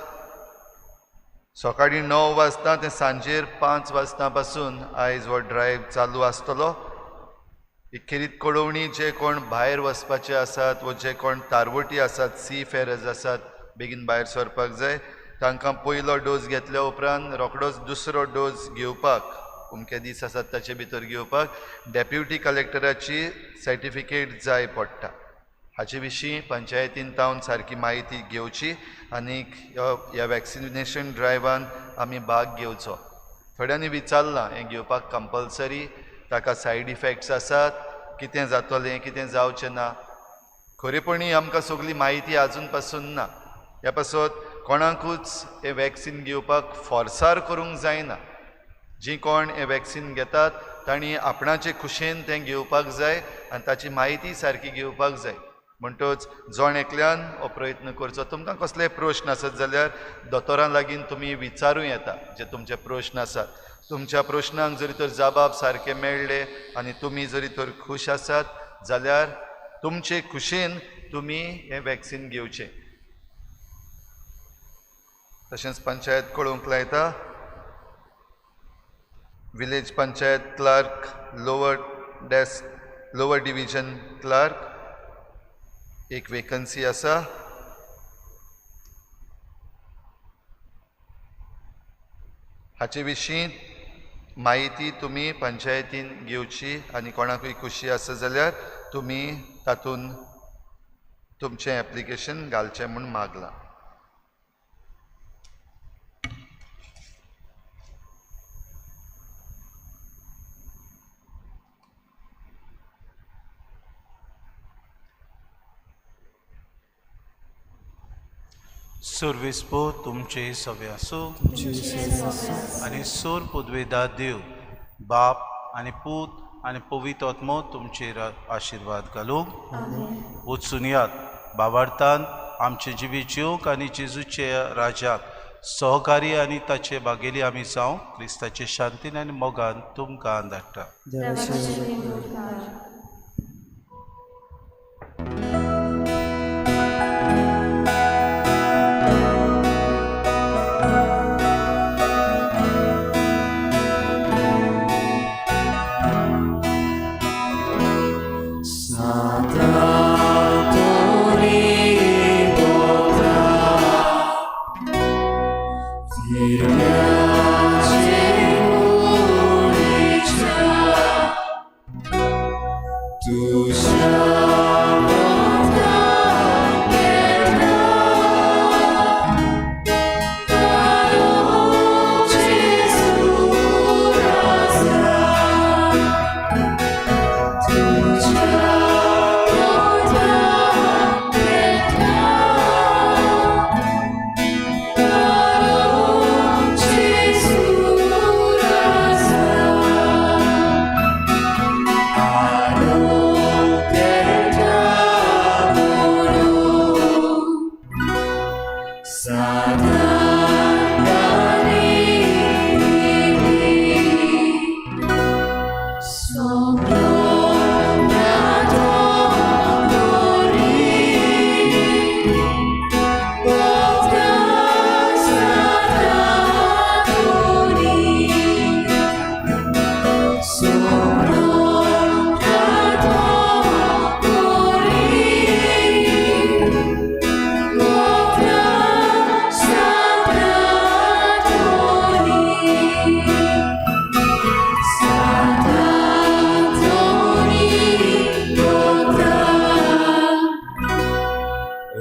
सकाळीं 9 वाजता ते सांजेर 5 वाजता पासून आयज हो ड्रायव्ह चालू आसतलो. एक खेरीत कळोवणी, जे कोण भायर वचपाचे आसात वो जे कोण तारवटी आसात, सी फेरर्स आसात, बेगीन भायर सरपाक जाय. तांकां पयलो डोस घेतल्या उपरांत रोखडोच दुसरो डोस घेवपाक अमके दीस आसात ताचे भितर घेवपाक डेप्युटी कलेक्टराची सर्टिफिकेट जाय पडटा. हाचे विशीं पंचायतीन तावन सारकी म्हायती घेवची आनीक ह्या वॅक्सिनेशन ड्रायव्हान आमी भाग घेवचो. थोड्यांनी विचारलां हें घेवपाक कंपल्सरी, ताका सायड इफेक्ट्स आसात, कितें जातलें कितें जावचें ना. खरेपणी आमकां सगळी म्हायती आजून पासून ना. ह्या पासत कोणाकूच हें वॅक्सीन घेवपाक फोर्सार करूंक जायना. जीं कोण हें वॅक्सीन घेतात तांणी आपणाचे खुशेन तें घेवपाक जाय आनी ताची म्हायती सारकी घेवपाक जाय. म्हणटच जण एकल्यान हो प्रयत्न करचो. तुमकां कसलेय प्रश्न आसत जाल्यार दोतोरां लागीं तुमी विचारूं येता जे तुमचे प्रश्न आसात. तुमच्या प्रश्नांक जरी तर जबाब सारके मेळ्ळे आनी तुमी जरी तर खूश आसात जाल्यार तुमचे खुशेन तुमी हें वॅक्सीन घेवचें. तशेंच पंचायत कळोवंक लायता village panchayat clerk, lower division clerk एक वेकन्सी आसा. हाचे विशीं म्हायती तुमी पंचायतीन घेवची आनी कोणाकूय खुशी आसा जाल्यार तुमी तातूंत तुमचें एप्लिकेशन घालचें म्हूण मागलां. सुर्विस्पो तुमचे सवे आसूं आनी सोर पुदवेदा देव बाप आनी पूत आनी पवित्र आत्मो तुमचेर आशिर्वाद घालूं. वचून बाबार्थान आमचे जिवीत जिवंक आनी जेजूचे राजाक सहकारी आनी ताचे बागेली आमी जावं क्रिस्ताचे शांतीन आनी मोगान तुमकां धाडटा.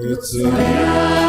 It's a